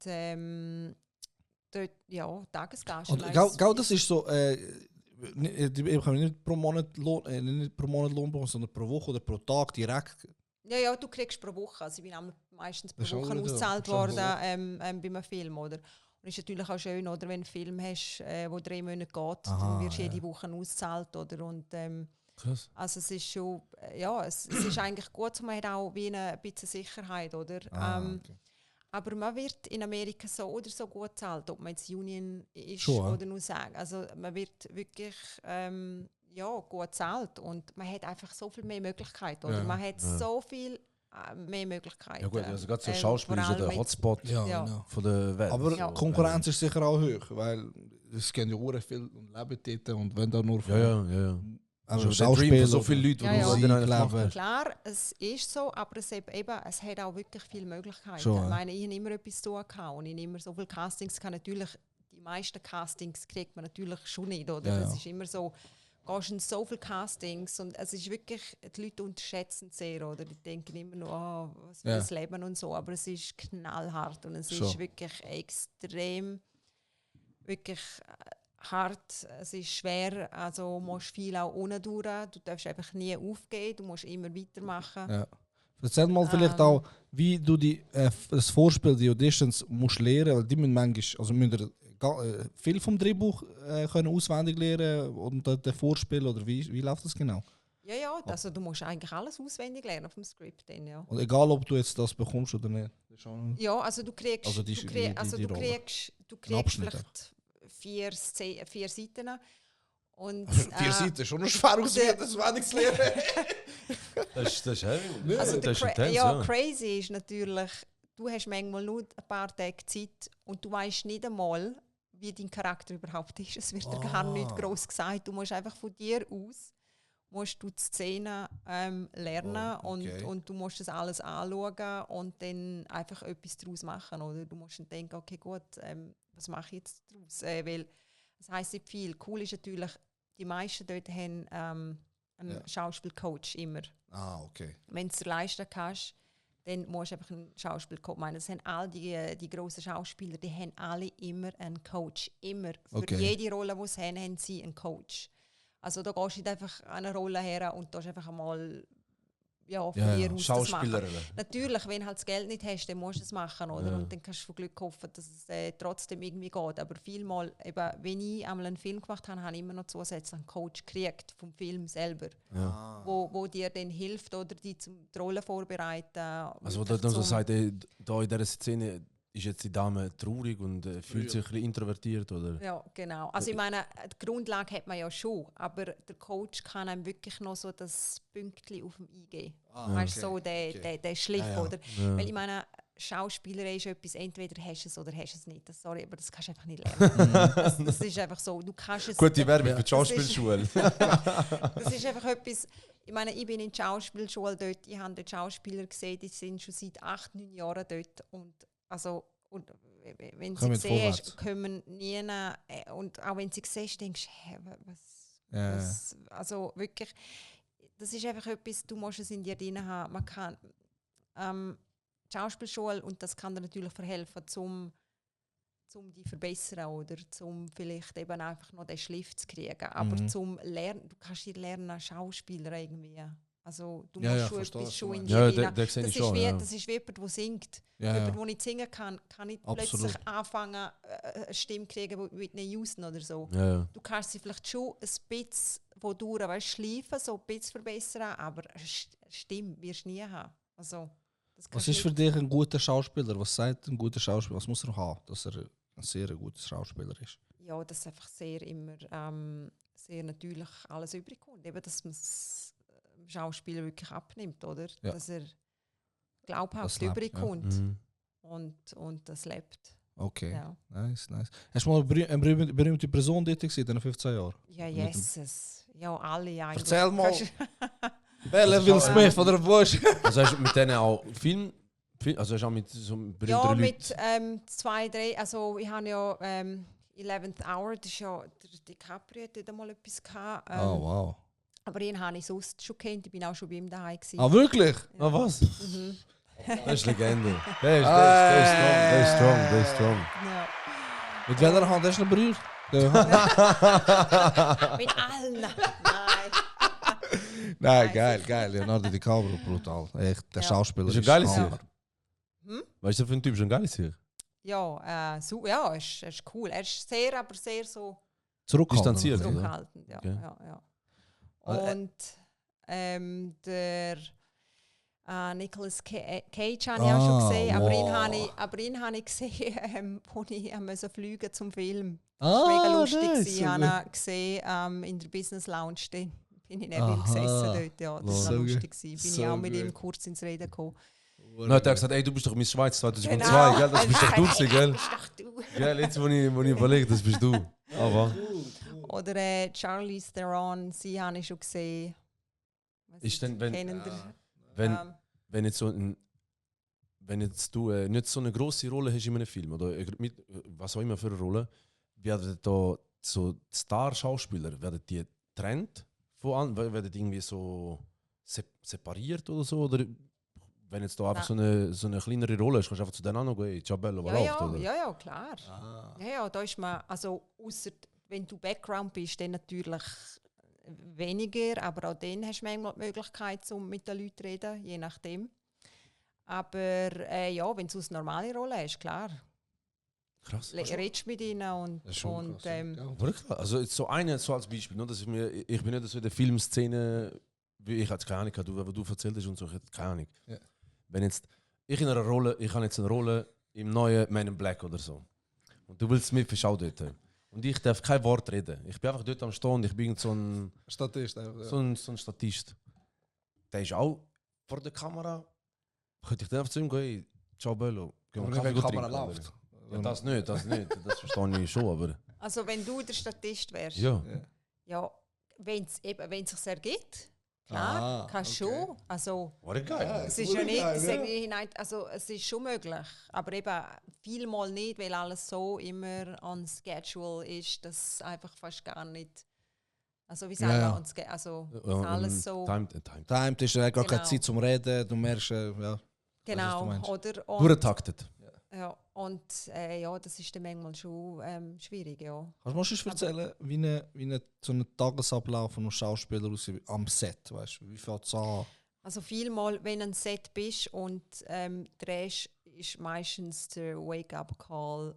D: dort, ja, Tagesgagen.
C: Und, gell, das ist so, ich bekomme nicht pro Monat Lohn bekommen, sondern pro Woche oder pro Tag direkt.
D: Ja, du kriegst pro Woche. Also ich bin meistens pro
C: Das ist auch
D: Woche
C: wieder-
D: ausgezahlt
C: schon
D: worden bei einem Film, oder? Und es ist natürlich auch schön, oder, wenn du einen Film hast, der 3 Monate geht, dann wirst du jede Woche ausgezahlt, oder? Und
B: Krass.
D: also es ist schon, es ist eigentlich gut, man hat auch wie ein bisschen Sicherheit, oder?
C: Okay.
D: Aber man wird in Amerika so oder so gut gezahlt, ob man jetzt Union ist
C: Schon,
D: oder nur sagen. Also man wird wirklich gut gezahlt und man hat einfach so viel mehr Möglichkeiten, oder?
C: Ja,
D: Man hat so viel mehr Möglichkeiten.
B: Ja gut, also gerade so
D: vor
B: Schauspiel ist ja
D: allem
B: der
D: jetzt-
B: Hotspot
D: Ja.
C: Genau.
B: von der Welt.
C: Aber
D: Ja.
C: Konkurrenz ist sicher auch hoch, weil es gehen ja auch viel und leben dort und wenn da nur
B: Ja.
C: Also
B: Also der Dream von so vielen Leuten, die
D: Ja, ja.
B: das dann eigentlich
C: Musik,
B: machen.
D: Klar, es ist so, aber es hat auch wirklich viele Möglichkeiten.
C: Schon, ja.
D: Ich meine, ich habe immer etwas zu tun gehabt und ich habe immer so viele Castings gehabt. Natürlich, die meisten Castings kriegt man natürlich schon nicht, oder?
C: Ja,
D: Es
C: ja.
D: ist immer so, gehst in so viele Castings und es ist wirklich, die Leute unterschätzen es sehr, oder? Die denken immer nur, was für
C: Ja.
D: das Leben und so, aber es ist knallhart und es
C: Schon.
D: ist wirklich extrem, wirklich hart, es ist schwer, also musst viel auch ohne durch, du darfst einfach nie aufgeben, du musst immer weitermachen.
C: Ja. Erzähl mal vielleicht auch, wie du das Vorspiel, die Auditions musst lernen, weil die müssen manchmal, also müssen viel vom Drehbuch können auswendig lernen und das Vorspiel, oder wie läuft das genau?
D: Ja, also du musst eigentlich alles auswendig lernen vom Skript dann, ja.
C: Und egal, ob du jetzt das bekommst oder nicht. Das ist schon-
D: Ja, also du kriegst,
C: Also die Rolle.
D: du kriegst
C: Abschnitt
D: vielleicht 4 Seiten Und,
C: 4 Seiten ist schon noch schwer auswählen, das wenig zu lernen.
B: Das ist heavy.
D: also
B: Das ist intens,
D: crazy ist natürlich, du hast manchmal nur ein paar Tage Zeit und du weißt nicht einmal, wie dein Charakter überhaupt ist. Es wird dir gar nicht gross gesagt. Du musst einfach von dir aus musst du die Szene lernen und du musst das alles anschauen und dann einfach etwas daraus machen. Oder du musst dann denken, okay gut, was mache ich jetzt daraus? Weil das heisst nicht viel. Cool ist natürlich, die meisten dort haben einen Schauspielcoach immer.
C: Okay.
D: Wenn du es dir leisten kannst, dann musst du einfach einen Schauspielcoach meinen. Das haben all die grossen Schauspieler, die haben alle immer einen Coach. Immer. Für jede Rolle, die sie haben sie einen Coach. Also da gehst du nicht einfach an eine Rolle her und da einfach einmal von dir aus das machen. Natürlich, wenn du halt das Geld nicht hast, dann musst du es machen, oder? Ja. Und dann kannst du von Glück hoffen, dass es trotzdem irgendwie geht. Aber vielmal, eben, wenn ich einmal einen Film gemacht habe, habe ich immer noch zusätzlich einen Coach gekriegt vom Film selber, wo dir dann hilft oder die Rolle vorbereiten.
B: Also wo du dann so sagst, da in dieser Szene ist jetzt die Dame traurig und fühlt sich ein bisschen introvertiert, oder?
D: Ja, genau. Also ich meine, die Grundlage hat man ja schon, aber der Coach kann einem wirklich noch so das Pünktchen auf dem eingeben. Weißt du, so der Schliff, oder? Ja. Weil ich meine, Schauspieler ist etwas, entweder hast du es oder hast du es nicht. Sorry, aber das kannst du einfach nicht lernen. das ist einfach so. Du kannst es.
B: Gute Werbung für die Schauspielschule.
D: Das ist einfach etwas. Ich meine, ich bin in der Schauspielschule dort, ich habe dort Schauspieler gesehen, die sind schon seit 8-9 Jahren dort und wenn sie siehst, kommen nie und auch wenn sie siehst, denkst du, was, also wirklich, das ist einfach etwas, du musst es in dir drin haben. Man kann die Schauspielschule, und das kann dir natürlich verhelfen, zum die verbessern oder zum vielleicht eben einfach noch den Schliff zu kriegen. Aber zum Lernen, du kannst dir lernen, Schauspieler irgendwie. Also du musst schon etwas schon in dir rein. Das ist wie jemand, der singt. Jemand, der nicht singen kann nicht plötzlich anfangen, eine Stimme kriegen wie Whitney Houston oder so.
B: Ja.
D: Du kannst sie vielleicht schon ein bisschen wodurch schleifen, so ein bisschen verbessern, aber eine Stimme wirst du nie haben. Also,
C: was ist für dich ein guter Schauspieler? Was sagt ein guter Schauspieler? Was muss er haben, dass er ein sehr guter Schauspieler ist?
D: Ja, dass einfach sehr natürlich alles übrig kommt. Eben, dass man Schauspieler wirklich abnimmt, oder? Ja. Dass er glaubhaft überkommt und das lebt.
C: Okay, ja. Nice. Hast du mal eine berühmte Person dort gesehen in den 15 Jahren?
D: Ja, Jesus. Ja, alle eigentlich.
C: Erzähl mal. Bella Will Smith oder Bush.
B: Also hast du mit denen auch Film, also hast du auch mit so berühmten
D: Leuten?
B: Ja,
D: mit 2, 3, also ich habe ja 11th Hour, das ist ja, der DiCaprio hat mal etwas gehabt.
C: Oh, wow.
D: Aber ihn habe ich sonst schon kennt, ich bin auch schon bei ihm daheim gewesen.
C: Ah, wirklich?
B: Ja. Ah, was? Das ist Legende. Der ist strong. Ja.
C: Mit welcher Hand hast du ihn berührt?
D: Mit allen.
C: Nein, geil. Leonardo DiCaprio, brutal. Echt, der Schauspieler
B: ist ein geiles Sieg. Weißt du, für einen Typ ist ein geiles Sieg?
D: Ja, er ist cool. Er ist sehr so
B: zurückhaltend.
D: Ja. Okay. Ja. Und der Nicolas Cage habe ich auch schon gesehen, aber ihn habe ich gesehen, als ich fliegen zum Film. Das war mega lustig. Ich habe ihn gesehen in der Business Lounge. Bin ich neben ihm gesessen dort. Ja, das war lustig. Bin ich auch mit ihm kurz ins Reden gekommen.
B: Dann hat er gesagt, ey, du bist doch Miss Schweiz 2002, gell? Das bist doch du, gell? Das bist doch du. Gell, jetzt, wo ich überlege, das bist du. Aber.
D: Oder Charlize Theron, sie habe ich schon gesehen.
B: Ist denn, wenn jetzt du nicht so eine grosse Rolle hast in einem Film oder was auch immer für eine Rolle, werden da so Star-Schauspieler, werden die getrennt von anderen, werden die irgendwie so separiert oder so? Oder wenn jetzt da einfach so eine kleinere Rolle ist, kannst du einfach zu denen auch noch gehen, Ciabello, was läuft, oder?
D: Ja, klar. Ja, da ist man, also ausser wenn du Background bist, dann natürlich weniger, aber auch dann hast du manchmal die Möglichkeit, um mit den Leuten zu reden, je nachdem. Aber wenn du eine normale Rolle hast, klar.
B: Krass.
D: Redest mit ihnen und
B: krass. Also so als Beispiel, ne, dass ich bin nicht so in der Filmszene, wie ich hatte keine Ahnung, was du erzählt hast und so, ich hatte keine Ahnung. Ja. Wenn jetzt ich habe jetzt eine Rolle im neuen Man in Black oder so. Und du willst mit auch dort. Und ich darf kein Wort reden. Ich bin einfach dort am Stehen und ich bin so ein
C: Statist. Ja.
B: so ein Statist. Der ist auch vor der Kamera. Könnte ich dann einfach zu ihm gehen, ciao Bello. Gehen wir
C: Aber nicht, wenn
B: Kaffee
C: die Kamera
B: trinken,
C: läuft.
B: oder? Ja, das nicht. Das verstehe ich schon, aber...
D: Also wenn du der Statist wärst,
B: Ja.
D: ja, wenn es sich ergibt, klar, kannst du schon. Also,
B: War geil.
D: es ist ja nicht, sag ich, nein, also es ist schon möglich, aber eben vielmal nicht, weil alles so immer on schedule ist, dass einfach fast gar nicht, also wie sagen wir, on schedule, also alles so,
B: Timed
C: ist ja gar keine
D: Genau.
C: Zeit zum Reden, du merkst, ja.
D: genau,
C: meinst.
D: oder?
B: durchgetaktet.
D: Ja, und ja, das ist dann manchmal schon schwierig, ja.
C: Kannst du mal schon erzählen, wie so ein Tagesablauf von einem Schauspieler aussieht am Set, weißt du? Wie fängt es an?
D: Also vielmal, wenn du ein Set bist und drehst, ist meistens der Wake-up-Call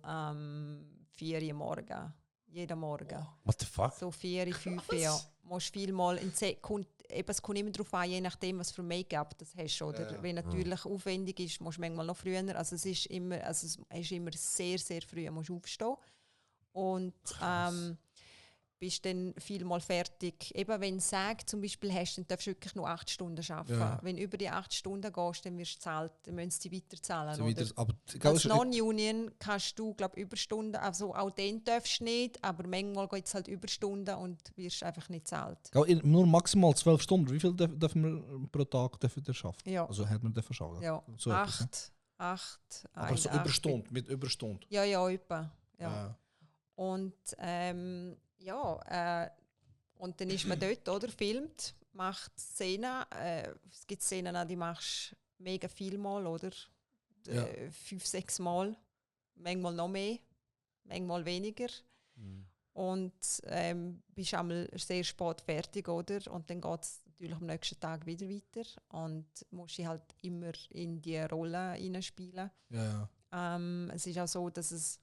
D: 4 Uhr morgen. Jeden Morgen.
B: What the fuck?
D: So 4, 5 Uhr. Musst vielmal ein Set, es kommt immer darauf an, je nachdem, was für Make-up das hast. Oder?
C: Ja.
D: Wenn natürlich aufwendig ist, musst du manchmal noch früher. Also es ist immer sehr, sehr früh musst du aufstehen. Und bist dann vielmal fertig. Eben wenn du sagst, zum Beispiel hast, dann darfst du wirklich nur 8 Stunden arbeiten.
C: Ja.
D: Wenn du über die 8 Stunden gehst, dann wirst du zahlt, dann müssen sie weiterzahlen.
C: So
D: oder?
C: aber,
D: Als Non-Union kannst du, glaube Überstunden, also auch den darfst du nicht, aber manchmal geht es halt Überstunden und wirst einfach nicht zahlt.
C: nur maximal 12 Stunden. Wie viel dürfen wir pro Tag arbeiten?
D: Ja,
C: Also hat man dürfen arbeiten?
D: ja.
C: So etwas,
D: 8.
C: Aber so Überstunden, mit Überstunden.
D: Ja, etwa. Ja. Und und dann ist man dort, oder? Filmt, macht Szenen. Es gibt Szenen, die machst du mega viel Mal, oder? 5, 6 Mal. Manchmal noch mehr, manchmal weniger. Und bist einmal sehr spät fertig, oder? Und dann geht es natürlich am nächsten Tag wieder weiter. Und musst dich halt immer in die Rolle hineinspielen.
C: Ja.
D: Es ist auch so, dass es,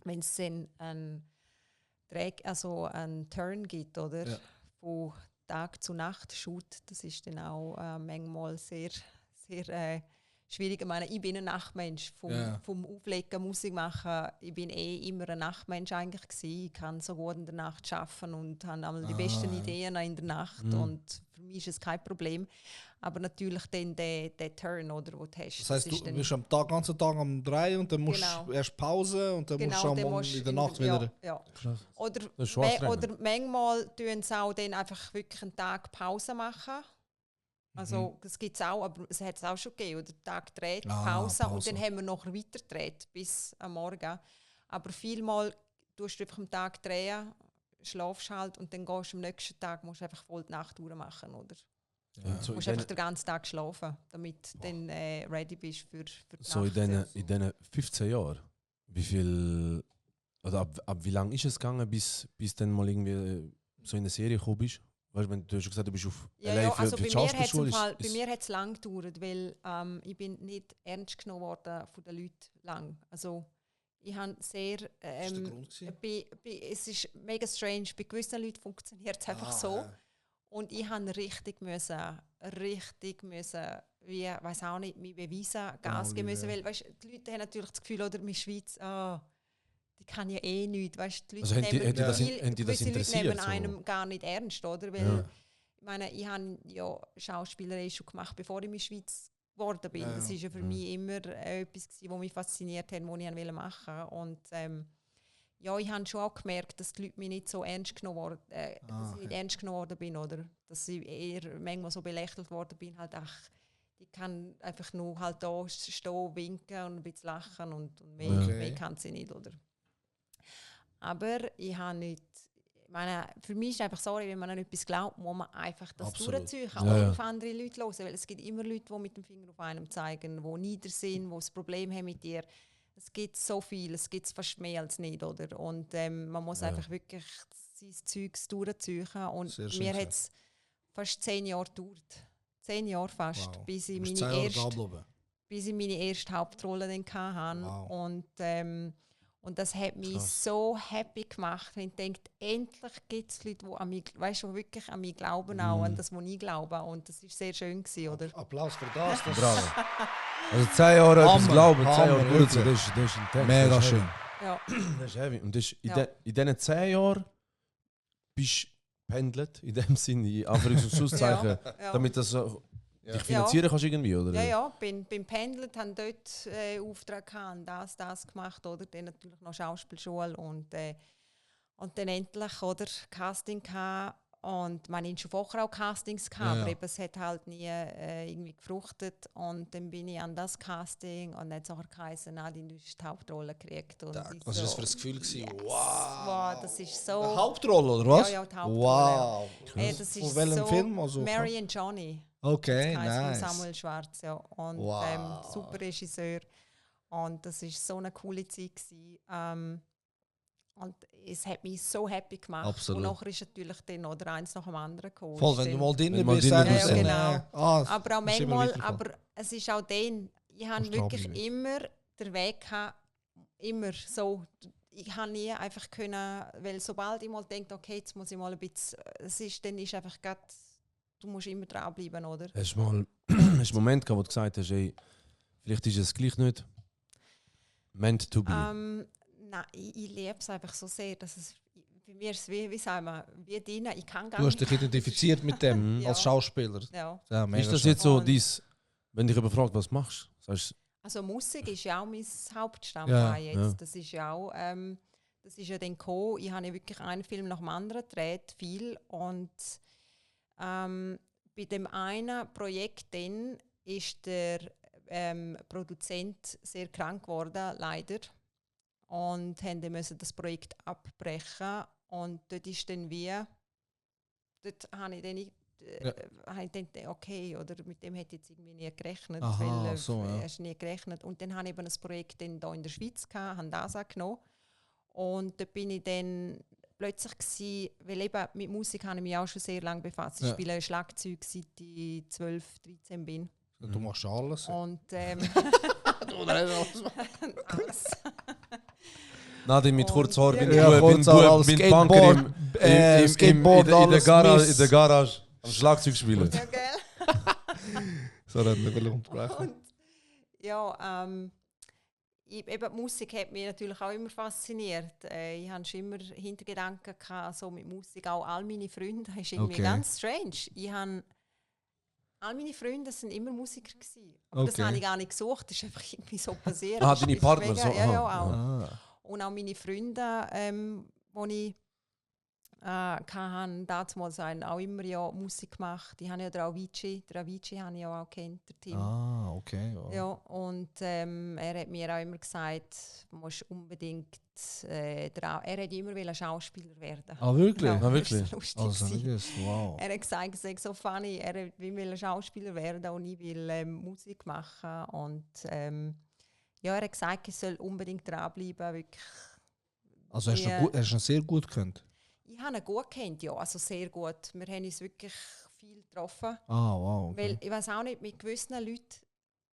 D: wenn es dann einen Turn gibt, oder?
C: Ja.
D: Von Tag zu Nacht Shoot, das ist dann auch manchmal sehr, sehr schwierig. Ich meine, ich bin ein Nachtmensch. Vom Auflegen, Musik machen, ich bin immer ein Nachtmensch eigentlich gewesen. Ich kann so gut in der Nacht arbeiten und habe einmal die besten Ideen in der Nacht und für mich ist es kein Problem. Aber natürlich dann der Turn, oder, den du hast.
C: Das heisst,
D: ist
C: du bist am ganzen Tag am 3 und dann musst du erst Pause und dann musst du am in der Nacht wieder...
D: Ja.
B: Krass.
D: Oder manchmal tun sie auch dann einfach wirklich einen Tag Pause machen. Also das gibt es auch, aber es hat es auch schon gegeben. Oder Tag dreht, Pause und dann haben wir noch weiter gedreht bis am Morgen. Aber vielmal tust du einfach am Tag drehen, schlafst halt und dann gehst du am nächsten Tag, musst du einfach voll die Nacht durchmachen, oder?
B: Und so
D: Du musst einfach den ganzen Tag schlafen, damit du dann ready bist für die
B: so
D: Nacht.
B: in diesen 15 Jahren, wie viel, oder ab wie lange ist es gegangen, bis dann mal irgendwie so in eine Serie gekommen bist? Weißt du, du hast schon gesagt, du bist auf
D: Ja, also
B: für die
D: bei
B: Schauspielschule.
D: mir hat es lang gedauert, weil ich bin nicht ernst genommen worden von den Leuten lang. Also ich habe sehr...
C: ist der Grund gewesen?
D: es ist mega strange, bei gewissen Leuten funktioniert es einfach so.
C: Ja.
D: Und ich musste richtig müssen, wie, weiß auch nicht, mich beweisen, Gas geben müssen, weil weißt, die Leute haben natürlich das Gefühl, oder in der Schweiz, die kann ja eh nichts, weißt, die Leute
B: Also haben die das
D: gewisse Leute
B: interessiert?
D: nehmen
B: So?
D: einem gar nicht ernst, oder? Weil, ich meine, ich habe ja Schauspielerei schon gemacht, bevor ich in der Schweiz geworden bin. Das war ja für mich immer etwas, was mich fasziniert hat, was ich machen wollte. Und ja, ich habe schon auch gemerkt, dass die Leute mich nicht so ernst genommen worden, dass ich nicht ernst genommen worden bin, oder? Dass ich eher manchmal so belächelt worden bin, halt, ich kann einfach nur halt da stehen, winken und ein bisschen lachen und mehr kann sie nicht, oder? Aber ich habe nicht, ich meine, für mich ist es einfach so, wenn man an etwas glaubt, muss man einfach das durchziehen und auf andere Leute hören, weil es gibt immer Leute, die mit dem Finger auf einem zeigen, die nieder sind, die ein Problem haben mit dir. Es gibt so viel, es gibt fast mehr als nicht, oder? Und man muss einfach wirklich sein Zeugs durchziehen. Und mir hat es fast 10 Jahre gedauert. 10 Jahre fast, bis ich meine erste Hauptrolle dann hatte. Wow. Und das hat mich so happy gemacht, wenn ich denke, endlich gibt es Leute, die an mich, weißt, die wirklich an mich glauben, auch an das, was ich glaube. Und das war sehr schön gewesen, oder?
C: Applaus für das.
B: Bravo. Also 10 Jahre etwas glauben, 10 Jahre durchziehen, das ist intens.
C: Mega schön.
D: Ja.
B: Das ist heavy. Und das ist
D: Ja.
B: in diesen 10 Jahren bist du pendelt, in dem Sinne, in Anführungs- und Schlusszeichen,
D: Ja.
B: damit das
C: Ja.
B: dich finanzieren kannst irgendwie, oder?
D: Ja, ja, bin pendelt, haben dort Auftrag gehabt, das gemacht, oder? Dann natürlich noch Schauspielschule und dann endlich, oder, Casting gehabt. Und man hat schon vorher auch Castings gehabt,
C: Ja,
D: aber
C: ja.
D: eben, es hat halt nie irgendwie gefruchtet. Und dann bin ich an das Casting und dann hat es auch geheißen, Nadine, du hast die Hauptrolle gekriegt. Und ich
C: Was war das
D: so,
C: für ein Gefühl? Gewesen?
D: yes,
C: Wow.
D: wow, das ist so...
C: Eine Hauptrolle, oder was?
D: Ja, ja, die Hauptrolle.
C: Wow.
D: Das ist
C: Von welchem
D: so
C: Film? Also,
D: Mary and Johnny.
C: okay,
D: Das heisst
C: nice.
D: von Samuel Schwarz, ja. Und
C: Wow.
D: super Regisseur. Und das war so eine coole Zeit gewesen. Und es hat mich so happy gemacht.
C: Absolut.
D: Und nachher ist natürlich dann oder eins nach dem anderen gekommen.
C: Voll, wenn du mal
B: Wenn
C: drin
B: du mal
C: bist,
B: drin
C: dann
B: bist,
C: dann,
D: ja. Aber auch
C: musst du immer
D: manchmal,
C: weiterfahren.
D: aber es ist auch dann, ich habe
C: Musst
D: wirklich
C: dranbleiben.
D: immer den Weg gehabt, immer so. Ich habe nie einfach können, weil sobald ich mal denke, okay, jetzt muss ich mal ein bisschen, dann ist einfach grad, du musst immer dranbleiben, oder?
B: Hast du mal einen Moment gehabt, wo du gesagt hast, ey, vielleicht ist es gleich nicht meant to be?
D: Nein, ich liebe es einfach so sehr, dass es bei mir ist wie sagen wir, wie dienen. Ich kann gar
C: Du hast
D: nicht.
C: dich identifiziert mit dem
D: Ja.
C: als Schauspieler.
D: Ja.
C: Ja, mega
B: Ist das
C: schön.
B: jetzt so
D: Und-
B: dies, wenn dich jemand fragt, was machst du? Sagst
D: Also Musik ist ja auch mein Hauptstandbein
C: Ja,
D: jetzt.
B: ja.
D: Das ist ja auch, das ist ja dann gekommen. Ich habe ja wirklich einen Film nach dem anderen gedreht, viel. Und bei dem einen Projekt dann ist der Produzent sehr krank geworden, leider. Und mussten das Projekt abbrechen. Und dort ist dann dort habe ich dann nicht, habe ich gedacht, okay, oder mit dem hätte ich jetzt irgendwie nie gerechnet,
C: Aha,
D: weil
C: so, ja.
D: hast nie gerechnet. Und dann habe ich eben ein Projekt dann hier in der Schweiz gehabt, habe das angenommen. Und da bin ich dann plötzlich gewesen, weil eben mit Musik habe ich mich auch schon sehr lange befasst. Ich
C: Ja.
D: spiele Schlagzeug, seit ich 12, 13 bin.
C: Du machst alles.
D: Und alles.
B: Nadine mit
D: Und-
B: kurzem Haar,
D: Ja,
B: wenn
D: ja.
B: du
C: Kurzhaar,
B: mit
C: Skateboard,
B: Banker in
C: Skateboard,
B: der
C: alles
B: Garage,
C: Mist.
B: in der Garage am Schlagzeug spielen.
D: Ja, gell?
C: So, dann will ich unterbrechen.
D: Und, ja, eben die Musik hat mich natürlich auch immer fasziniert. Ich hatte schon immer Hintergedanken gehabt, so mit Musik. Auch all meine Freunde, das ist irgendwie
C: Okay.
D: ganz strange. All meine Freunde sind immer Musiker gewesen. Aber das
C: Okay.
D: habe ich gar nicht gesucht, das ist einfach irgendwie so passiert.
B: Ah,
D: Das
B: deine
D: ist
B: Partner
D: mega-
B: so,
D: Ja, ja,
B: aha.
D: auch.
C: Ah.
D: Und auch meine Freunde, die ich hatte, damals auch immer ja Musik gemacht. Die haben ja den Avicii habe ich ja auch kennt, der Tim.
C: Ah, okay. Ja.
D: Ja, und er hat mir auch immer gesagt, du musst unbedingt er hat immer wollen Schauspieler werden.
C: Ah, wirklich?
D: Ja,
B: Ah,
D: das
B: wirklich?
D: ist so lustig
C: Also, nicht
D: gewesen.
C: gewusst. Wow.
D: Er hat gesagt, es sei so funny, er will Schauspieler werden und ich will Musik machen. Und ja, er hat gesagt, ich soll unbedingt dranbleiben. Wirklich.
C: Also hast du
D: Ja.
C: ihn hast du ihn sehr gut gekannt?
D: Ich habe ihn gut kennt, ja, also sehr gut. Wir haben uns wirklich viel getroffen.
C: Ah, wow. Okay.
D: Weil ich weiß auch nicht, mit gewissen Leuten,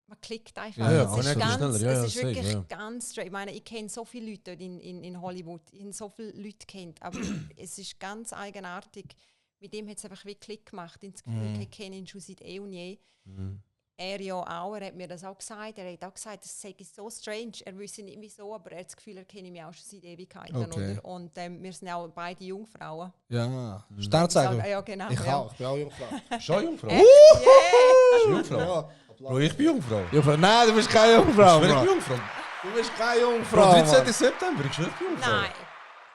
D: man klickt einfach.
C: Ja, ja,
D: es ist,
B: connecten
D: ganz,
B: schneller. Ja, ja,
D: es ist
B: safe,
D: wirklich
B: ja.
D: ganz straight. Ich meine, ich kenne so viele Leute dort in Hollywood. Ich habe so viele Leute kennt, aber es ist ganz eigenartig. Mit dem hat es einfach wie Klick gemacht. Ich habe das Gefühl, ich kenne ihn schon seit eh und je.
B: Mhm.
D: Er ja auch, er hat mir das auch gesagt. Er hat auch gesagt, das sei so strange. Er wüsste nicht wieso, aber er hat das Gefühl, er kenne mich auch schon seit Ewigkeiten.
C: Okay.
D: Oder? Und wir sind auch beide Jungfrauen.
C: Ja. Sternzeichen.
D: Ja, genau.
C: Ich
D: ja.
C: auch. Ich bin auch Jungfrau.
B: Schon Jungfrau?
D: Yeah.
B: Jungfrau?
C: Ja.
B: Bro, ich bin Jungfrau.
C: Jungfrau. Nein, du bist keine Jungfrau.
B: Ich bin
C: Mann.
B: Jungfrau.
C: Du bist keine
B: Bro,
C: Jungfrau.
B: 13. September, ich schwöre, ich bin Jungfrau.
D: Nein.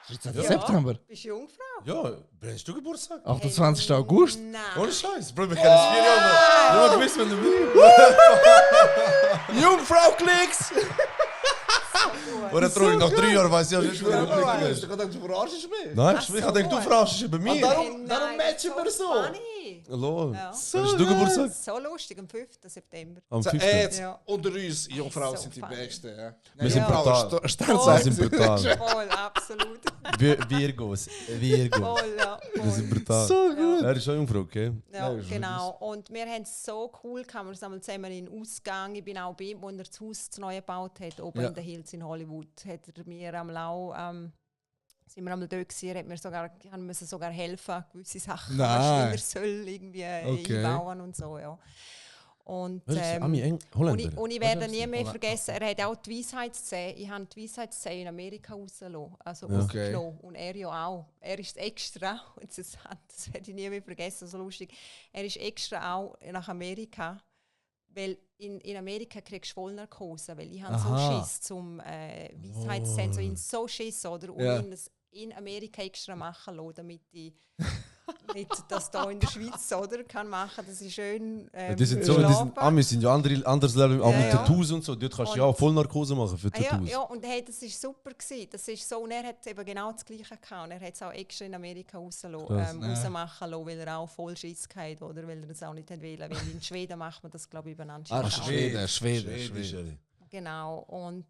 C: 13.
D: Ja.
C: September.
D: Bist du Jungfrau?
B: Ja, hast du Geburtstag?
C: 28. August.
D: Nein.
B: Ohne Scheiß, Bro, wir kennen es 4 Jahre. Ich habe gewusst, wenn du
C: Jungfrau-Klicks!
B: Oder traurig, nach 3 Jahren weiss ich ja schon,
C: Ja,
B: wie du
C: weißt
B: bist.
C: du, ich dachte, du verarschst mich.
B: Nein,
D: Ach
B: ich habe gedacht, du
D: so.
B: verarschst dich bei mir.
C: Darum
D: Nein,
C: matchen wir
D: das ist
C: so.
D: funny.
B: Lol.
D: Ja.
B: Wann hast du Geburtstag?
D: So lustig, am 5. September.
B: Am 5.
C: Jetzt,
D: Ja.
C: unter uns, Jungfrauen
D: So
C: sind die
D: funny.
C: Besten. Ja.
B: Wir sind
C: Jungfrauen,
B: brutal.
C: Sternzeichen.
B: Wir sind brutal.
D: Voll, absolut.
B: Virgos. Virgos.
D: Voll, ja.
B: Wir sind
D: Voll.
B: brutal.
C: So gut.
B: Er ist schon Jungfrau, okay?
D: Ja,
C: Ja, ist
D: genau. Und wir haben es so cool gehabt. Wir sind einmal zusammen in den Ausgang. Ich bin auch bei ihm, wo er das Haus zu neu gebaut hat, oben
C: Ja.
D: in den Hills in Hollywood. Hat er mir am Lau, sind wir einmal dort gewesen, hat mir haben müssen sogar helfen, gewisse Sachen,
C: Nein.
D: was er soll irgendwie
C: Okay.
D: einbauen und so, ja. Und,
B: Holländer?
D: und ich werde nie mehr vergessen, er hat auch die Weisheitszähne. Ich habe die Weisheitszähne in Amerika rausgelassen. Also rausgenommen. Und er ja auch. Er ist extra, das werde ich nie mehr vergessen, so lustig. Er ist extra auch nach Amerika, weil in Amerika kriegst du Vollnarkose, weil ich habe so Schiss zum Weisheitszähne, so Schiss, oder? Und ihn das in Amerika extra machen lassen, damit ich nicht das hier in der Schweiz oder, kann machen, dass ich schön
B: die sind so, Amis sind ja anderes Level, auch mit Tattoos und so. Dort kannst du ja auch Vollnarkose machen für Tattoos.
D: Ja, und hey, das war super gewesen. Das ist so, und er hat eben genau das Gleiche gehabt. Und er hat es auch extra in Amerika rausmachen lassen, weil er auch voll Schiss hatte, oder weil er das auch nicht wollte. Weil in Schweden macht man das, glaube ich, übereinander.
C: Schweden.
D: Genau. Und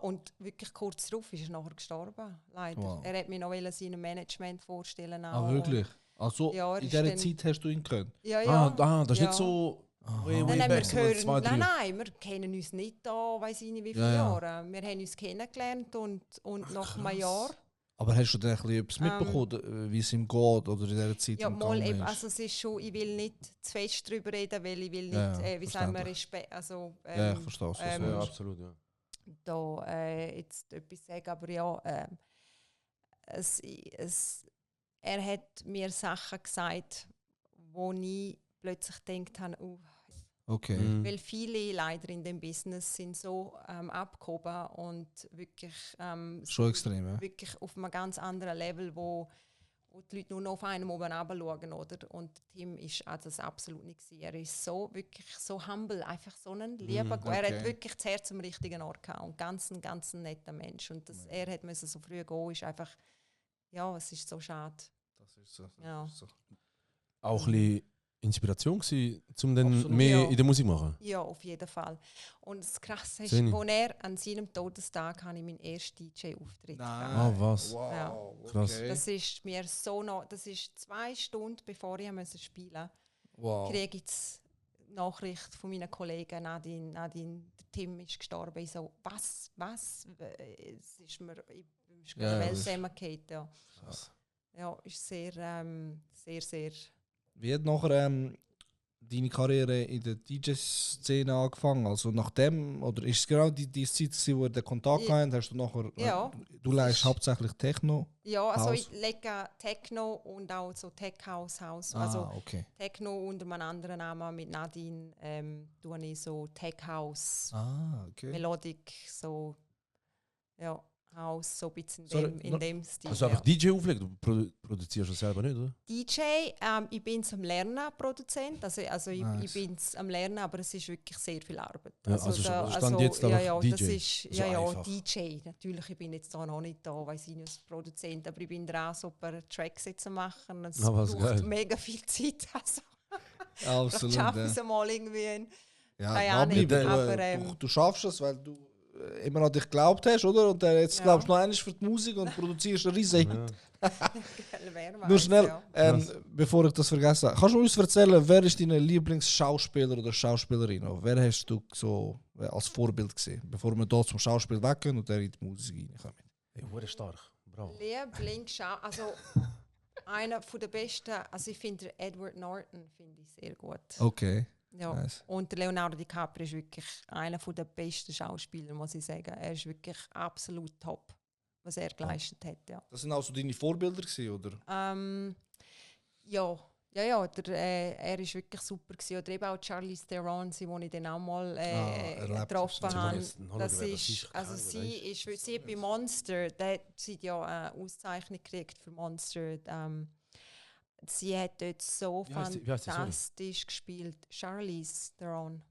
D: und wirklich kurz darauf ist er nachher gestorben, leider.
C: Wow.
D: Er hat mich noch seinem Management vorstellen.
C: Wirklich? Also
D: Ja,
C: in dieser Zeit hast du ihn gekannt?
D: Ja.
B: Das ist nicht so...
D: Nein, wir kennen uns nicht da, weiss ich nicht wie viele Jahre. Wir haben uns kennengelernt und nach einem Jahr...
C: Aber hast du dann etwas mitbekommen, wie es ihm geht oder in dieser Zeit?
D: Ja, mal eben, also es ist schon, ich will nicht zu fest darüber reden, weil ich will nicht, wie sagen wir, Respekt, also...
C: ja, ich verstehe es.
B: Ja, absolut, ja.
D: Da jetzt etwas sagen, aber ja, er hat mir Sachen gesagt, wo ich plötzlich gedacht habe,
C: okay.
D: weil viele leider in dem Business sind so abgehoben und wirklich,
C: schon extrem, ja.
D: wirklich auf einem ganz anderen Level, wo die Leute nur noch auf einem oben runterschauen, oder? Und Tim ist das absolut nicht gewesen. Er ist so, wirklich so humble, einfach so ein lieber, er hat wirklich das Herz am richtigen Ort gehabt und ganz ein netter Mensch. Und dass er hat müssen so früh gehen, ist einfach, ja, es ist so schade.
C: Das ist so.
B: Auch ein bisschen Inspiration gewesen, um dann
C: Absolut.
B: mehr in der Musik zu machen?
D: Ja, auf jeden Fall. Und das Krasse ist,
B: Seni.
D: als er an seinem Todestag habe ich meinen ersten DJ-Auftritt gehabt.
B: Ah, was?
C: Wow,
D: Ja.
B: Krass.
C: okay.
D: Das ist mir so noch, das ist 2 Stunden bevor ich spielen
C: Wow.
D: kriege ich die Nachricht von meinen Kollegen, Nadine, der Tim ist gestorben. Ich so, was? Es ist mir, ich bin
C: Ja,
D: Welt
C: das-
D: zusammengekommen. Ja. Ja, ist sehr, sehr.
C: Wie hat nachher deine Karriere in der DJ-Szene angefangen? Also nachdem, oder ist es genau die Zeit, wo ihr den Kontakt
D: Ja.
C: habt, hast du nachher,
D: Ja.
C: du leist hauptsächlich Techno?
D: Ja, also
C: House?
D: ich lege Techno und auch so Tech House. Also
C: Okay.
D: Techno unter einem anderen Namen mit Nadine tue ich so Tech House,
C: Okay.
D: Melodic, so ja, House, so ein bisschen
C: Sorry,
D: in dem Stil.
B: Also einfach DJ auflegen, du produzierst das selber nicht, oder?
D: DJ, ich bin am Lernen Produzent, also ich
C: Nice.
D: bin am Lernen, aber es ist wirklich sehr viel Arbeit.
B: Ja, also Stand jetzt einfach
D: das
B: DJ.
D: ist
B: So
D: ja
B: einfach.
D: DJ. Natürlich, ich bin jetzt da noch nicht da, weiss ich nicht, als Produzent, aber ich bin dran, so ein paar Tracks jetzt zu machen. Es
B: Ah, was
D: braucht
B: geil.
D: mega viel Zeit. Also,
C: Absolut.
D: vielleicht schaffe ich es mal irgendwie.
C: Ja,
D: Keine Ahnung,
C: dranbleiben.
D: aber,
C: Du schaffst es, weil du immer an dich geglaubt hast, oder? Und jetzt
D: Ja.
C: glaubst du noch einmal für die Musik und produzierst einen riesen Hit.
D: Wer
C: Nur
D: weiß,
C: schnell,
D: ja.
C: bevor ich das vergesse, kannst du uns erzählen, wer ist dein Lieblingsschauspieler oder Schauspielerin? Oder wer hast du so als Vorbild gesehen, bevor wir hier zum Schauspiel weggehen und dann in die Musik reinkommen?
B: Hey, hure stark. Bravo.
D: Also einer der besten, also ich finde Edward Norton finde ich sehr gut.
C: Okay.
D: Ja.
C: Nice.
D: Und der Leonardo DiCaprio ist wirklich einer der besten Schauspieler, muss ich sagen. Er ist wirklich absolut top, was er geleistet hat. Ja,
C: Das sind auch so deine Vorbilder gewesen, oder?
D: er ist wirklich super gewesen. Oder eben auch Charlize Theron, den ich dann auch mal
C: erlebt
D: getroffen
C: hast.
D: habe.
B: Das ist ein
D: Das
B: Hologramm,
D: ist,
B: das
D: also
B: ist
D: sie hat bei Monster, sie hat ja eine Auszeichnung gekriegt für Monster. Sie hat dort so
B: Wie heisst sie? Sorry.
D: fantastisch gespielt. Charlize Theron.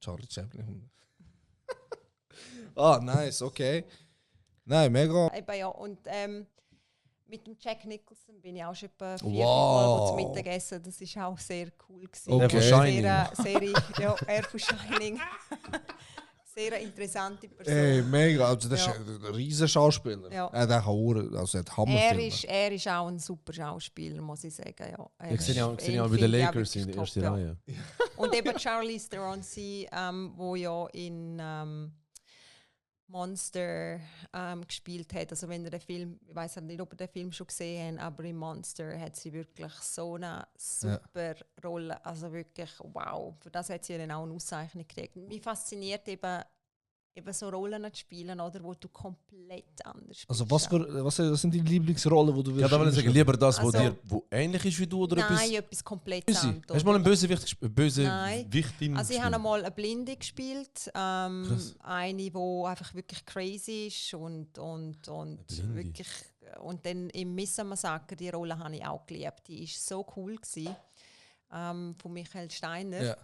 C: Charlie Chaplin. Nice, okay. Nein, mega.
D: Eben, ja, und mit dem Jack Nicholson bin ich auch schon etwa 4
C: Wow.
D: Mal zum Mittagessen. Das war auch sehr cool gewesen.
C: Okay.
B: Der von Shining.
D: Er von Shining. Sehr eine interessante Person.
C: Ey, mega. Also, das
D: Ja.
C: ist ein riesen Schauspieler.
D: Ja.
C: Er hat auch Hammerfilme.
D: Er ist auch ein super Schauspieler, muss ich sagen. Ja. Er
B: Ich sehe ja
D: ist-
B: auch
D: ihn
B: bei den
D: finde ich auch
B: Lakers in
D: wirklich
B: der ersten
D: top, ja.
B: Reihe.
D: Und eben Charlize Theron, wo ja Monster gespielt hat. Also wenn ihr den Film, ich weiß nicht, ob ihr den Film schon gesehen habt, aber in Monster hat sie wirklich so eine super Rolle. Also wirklich, wow. Für das hat sie dann auch eine Auszeichnung gekriegt. Mich fasziniert eben so Rollen zu spielen, oder, wo du komplett anders bist.
C: Also was sind die Lieblingsrollen, die du
B: Ja, da will ich sagen, lieber das,
D: Also-
B: wo ähnlich ist wie du, oder
D: Nein, etwas komplett
B: Böse?
D: anderes.
B: Hast du mal einen böse
D: Nein.
B: Wichtin
D: Also ich
B: gespielt?
D: habe einmal eine Blinde gespielt,
B: Krass.
D: eine, die einfach wirklich crazy ist und
B: Blinde.
D: wirklich und dann im Messer-Massaker, die Rolle habe ich auch geliebt. Die ist so cool gewesen, von Michael Steiner.
C: Ja.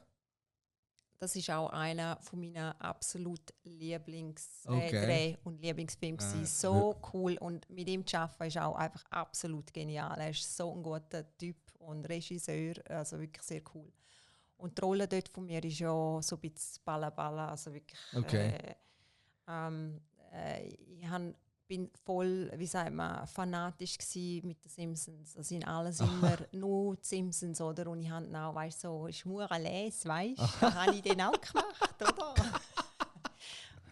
D: Das ist auch einer von meinen absolut Lieblings
C: Okay.
D: Dreh- und Lieblingsfilmen gewesen. So cool und mit ihm zu arbeiten ist auch einfach absolut genial. Er ist so ein guter Typ und Regisseur, also wirklich sehr cool. Und die Rolle dort von mir ist ja so ein bisschen Balla, also wirklich.
C: Okay.
D: Ich bin voll, wie sagt man, fanatisch gsi mit den Simpsons. Das sind alles immer nur die Simpsons, oder? Und ich habe auch, weißt so, Schmurales, weißt du? Da habe ich den auch gemacht, oder?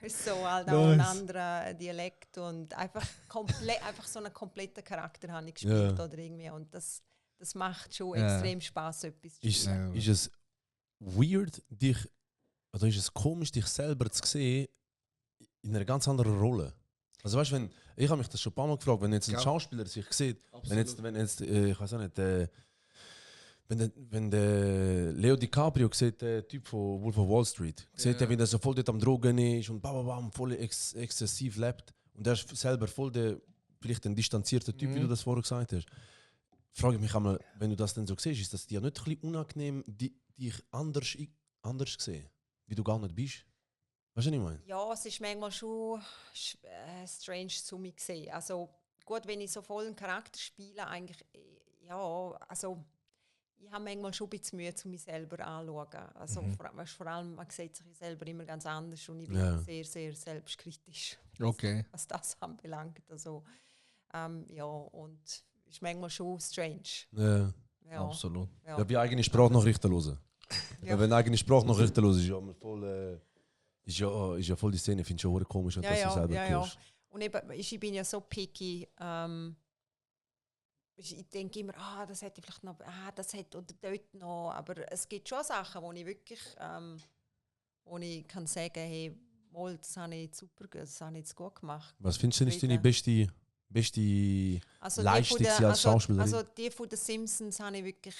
D: Ist so halt auch ein anderer Dialekt und einfach so einen kompletten Charakter habe ich gespielt, oder irgendwie. Und das macht schon extrem Spaß, etwas zu spielen.
B: Ist es weird, oder ist es komisch, dich selber zu sehen in einer ganz anderen Rolle? Also weißt du, ich habe mich das schon ein paar Mal gefragt, wenn jetzt ein Schauspieler sich sieht, wenn jetzt ich weiß auch nicht, wenn der Leo DiCaprio sieht, der Typ von Wolf of Wall Street, sieht er, wie er so voll dort am Drogen ist und voll exzessiv lebt und er ist selber voll der, vielleicht ein distanzierter Typ, wie du das vorher gesagt hast. Frage ich mich einmal, wenn du das dann so siehst, ist das dir nicht ein bisschen unangenehm, dich anders sehen, wie du gar nicht bist? Weißt du, was ich meine?
D: Ja, es ist manchmal schon strange zu mir gesehen. Also gut, wenn ich so voll einen Charakter spiele, eigentlich, ja, also ich habe manchmal schon ein bisschen Mühe, zu mir selber anzuschauen. Also vor allem, man sieht sich selber immer ganz anders und ich bin sehr, sehr selbstkritisch,
C: Okay.
D: was das anbelangt. Also, ja, und ist manchmal schon strange.
B: Ja.
D: Ja,
C: Absolut.
D: ja.
B: Ja, wie eigene Sprachnachrichten hören.
D: Ja.
B: Wenn eigene Sprachnachrichten hören, ist ja immer voll... Ist ja voll die Szene, finde ich schon komisch, wenn du das so selber hörst.
D: Und eben, ich bin ja so picky. Ich denke immer, das hätte ich vielleicht noch, das hätte oder dort noch. Aber es gibt schon Sachen, wo ich wirklich, wo ich kann sagen, hey, mal, das habe ich super, das habe ich jetzt gut gemacht.
B: Was findest du denn ist deine beste
D: Also
B: Leistung
D: die
B: als Schauspielerin?
D: Also die von den Simpsons habe ich wirklich,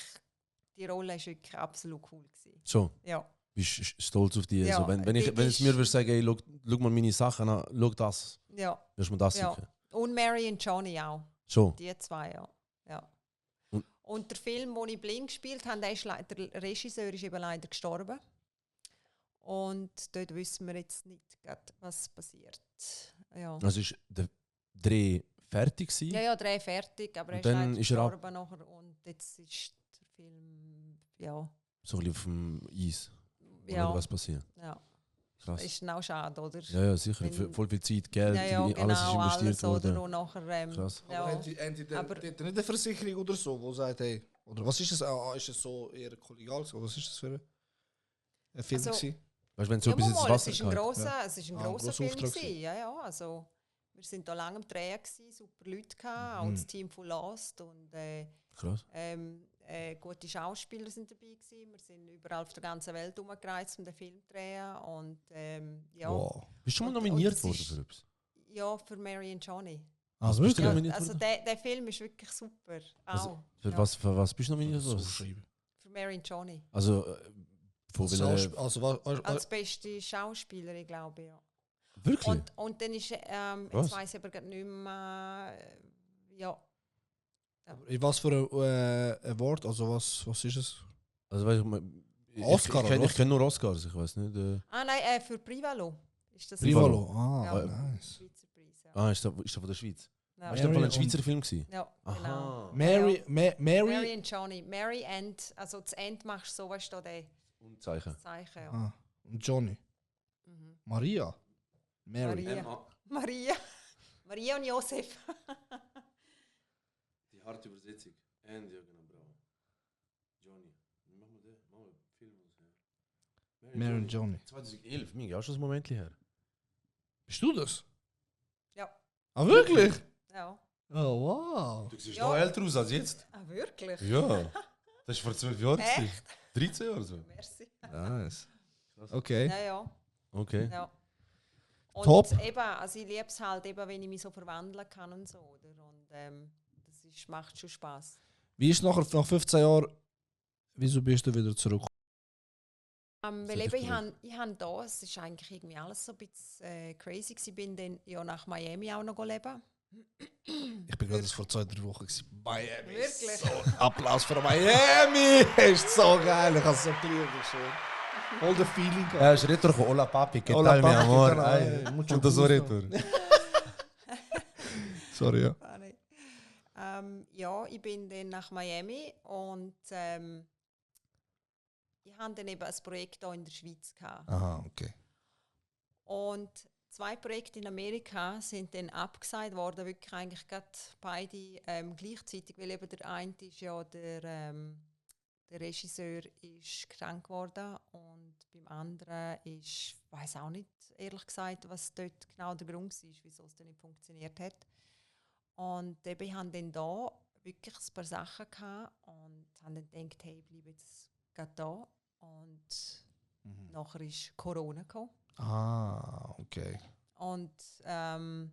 D: die Rolle ist wirklich absolut cool gewesen.
B: So,
D: Ja.
B: bist du stolz auf die?
D: Ja,
B: Also, wenn es mir würdest sagen, hey, schau mal meine Sachen an, schau das,
D: Ja.
B: wirst du mir das
D: Ja.
B: sicher.
D: Und Mary und Johnny auch.
B: So.
D: Die zwei, ja.
B: Und-
D: Und der Film, den ich blind gespielt habe, der Regisseur ist eben leider gestorben. Und dort wissen wir jetzt nicht grad, was passiert. Ja,
B: Also ist der Dreh fertig gewesen?
D: ja, Dreh fertig, aber er
B: Und
D: ist
B: dann
D: leider
B: ist er ab-
D: gestorben nachher. Und jetzt ist der Film, ja,
B: So ein bisschen auf dem Eis.
D: ja,
B: Oder was passiert?
D: ja.
B: Krass.
D: Ist auch schade, oder?
B: Ja, sicher.
D: Wenn-
B: Voll viel Zeit, Geld,
D: Ja, ja,
B: alles
D: genau,
B: ist investiert
D: alles, oder?
B: worden.
D: Und nachher,
B: Krass.
D: ja.
C: Aber haben die
D: Aber-
C: nicht eine Versicherung oder so, wo sagt, hey, oder was ist es? Ist es so eher kollegial? Was ist das für ein Film?
D: Also-
C: gewesen?
B: Weißt du, wenn so
D: Ja,
B: bis ins
D: mal,
B: Wasser
D: es ist ein
B: geht?
D: grosser, es ist ein grosser
C: grosser
D: Film
C: Auftrag
D: gewesen. Ja, also wir sind da lange am Drehen gewesen, super Leute gehabt, auch das Team von Lost und
B: Krass.
D: gute Schauspieler sind dabei gewesen. Wir sind überall auf der ganzen Welt umgereist, um den Film zu drehen und ja,
C: Wow.
B: Bist du schon mal
D: Und- und
B: nominiert
D: das
B: worden
D: ist-
B: für etwas?
D: ja, für Mary und Johnny.
C: Also
B: bist du
D: Ja,
B: nominiert
D: also
B: worden?
D: der Film ist wirklich super.
B: Also,
D: Auch.
B: Für
D: Ja.
B: was bist du nominiert worden?
C: schreiben.
D: Für Mary und Johnny.
B: Also, von welcher...
D: Als beste Schauspielerin, glaube ich. Ja.
B: Wirklich?
D: Und dann ist,
B: Was?
D: jetzt weiss ich aber grad nicht mehr, ja.
C: in was für ein Award? Also was ist es?
B: Also, weißt du,
C: Oscar, oder
B: ich
C: was?
B: kenne nur Oscars, ich weiß nicht.
D: Nein, für Privalo. Ist das
C: Privalo.
D: Ja.
C: Nice.
D: Schweizer Preis, ja.
B: Ist das von der Schweiz?
D: Ja,
B: Ist das
C: Mary
B: ein Schweizer
C: und-
B: Film gewesen?
D: ja genau.
C: Mary,
D: Mary
C: Mary.
D: und Johnny. Mary and, also das End machst du so, weißt du, das
B: Unzeichen.
D: Zeichen. Ja.
C: Ah, und Johnny.
D: Mhm.
C: Maria. Mary.
D: Maria. Maria und Josef.
B: Die harte Übersetzung. And ja, genau, bravo. Johnny. Machen wir den? Machen wir Film aus, ja.
C: Mary und Johnny.
B: 2011, mir auch schon ein Moment her.
C: Bist du das?
D: Ja.
C: Ah, wirklich?
D: Ja.
C: Oh, wow.
B: Du siehst
D: Ja.
B: noch älter aus als jetzt.
D: Ah, wirklich?
B: Ja. Das war vor 12 Jahren.
D: Echt?
B: gewesen. 13 Jahre so.
D: Merci.
C: Nice. Okay.
D: Ja, ja.
B: Okay.
D: Ja. Und
C: Top.
D: eben, also ich liebe es halt eben, wenn ich mich so verwandeln kann und so, oder? Und das macht schon Spaß.
C: Wie ist nachher, nach 15 Jahren, wieso bist du wieder zurück?
D: Weil eben, ich habe da, es ist eigentlich irgendwie alles so ein bisschen crazy gewesen. Ich bin dann ja nach Miami auch noch leben.
C: Ich bin gerade vor 2-3 Wochen gewesen. Miami.
D: Wirklich?
C: So, Applaus für Miami! Ist so geil, ich habe es so geliebt. All the feeling.
B: Ja, ist retro con Hola Papi, che
C: Hola,
B: tal mi
C: papi,
B: amor?
C: ¿qué tal?
B: Ay,
C: Mucho
B: punto so
C: gusto.
B: retro.
C: Sorry, ja.
D: Ah, nein. Ja, ich bin dann nach Miami und ich hatte dann eben ein Projekt hier in der Schweiz gehabt.
C: Aha, okay.
D: Und 2 Projekte in Amerika sind dann abgesagt worden, wirklich eigentlich gerade beide gleichzeitig, weil eben der eine ist ja der Regisseur ist krank geworden und beim anderen ist, ich weiß auch nicht ehrlich gesagt, was dort genau der Grund war, wieso es dann nicht funktioniert hat. Und eben, ich hatte dann da wirklich ein paar Sachen gehabt und habe dann gedacht, hey, ich bleibe jetzt gerade da. Und nachher ist Corona gekommen.
C: Ah, okay.
D: Und dann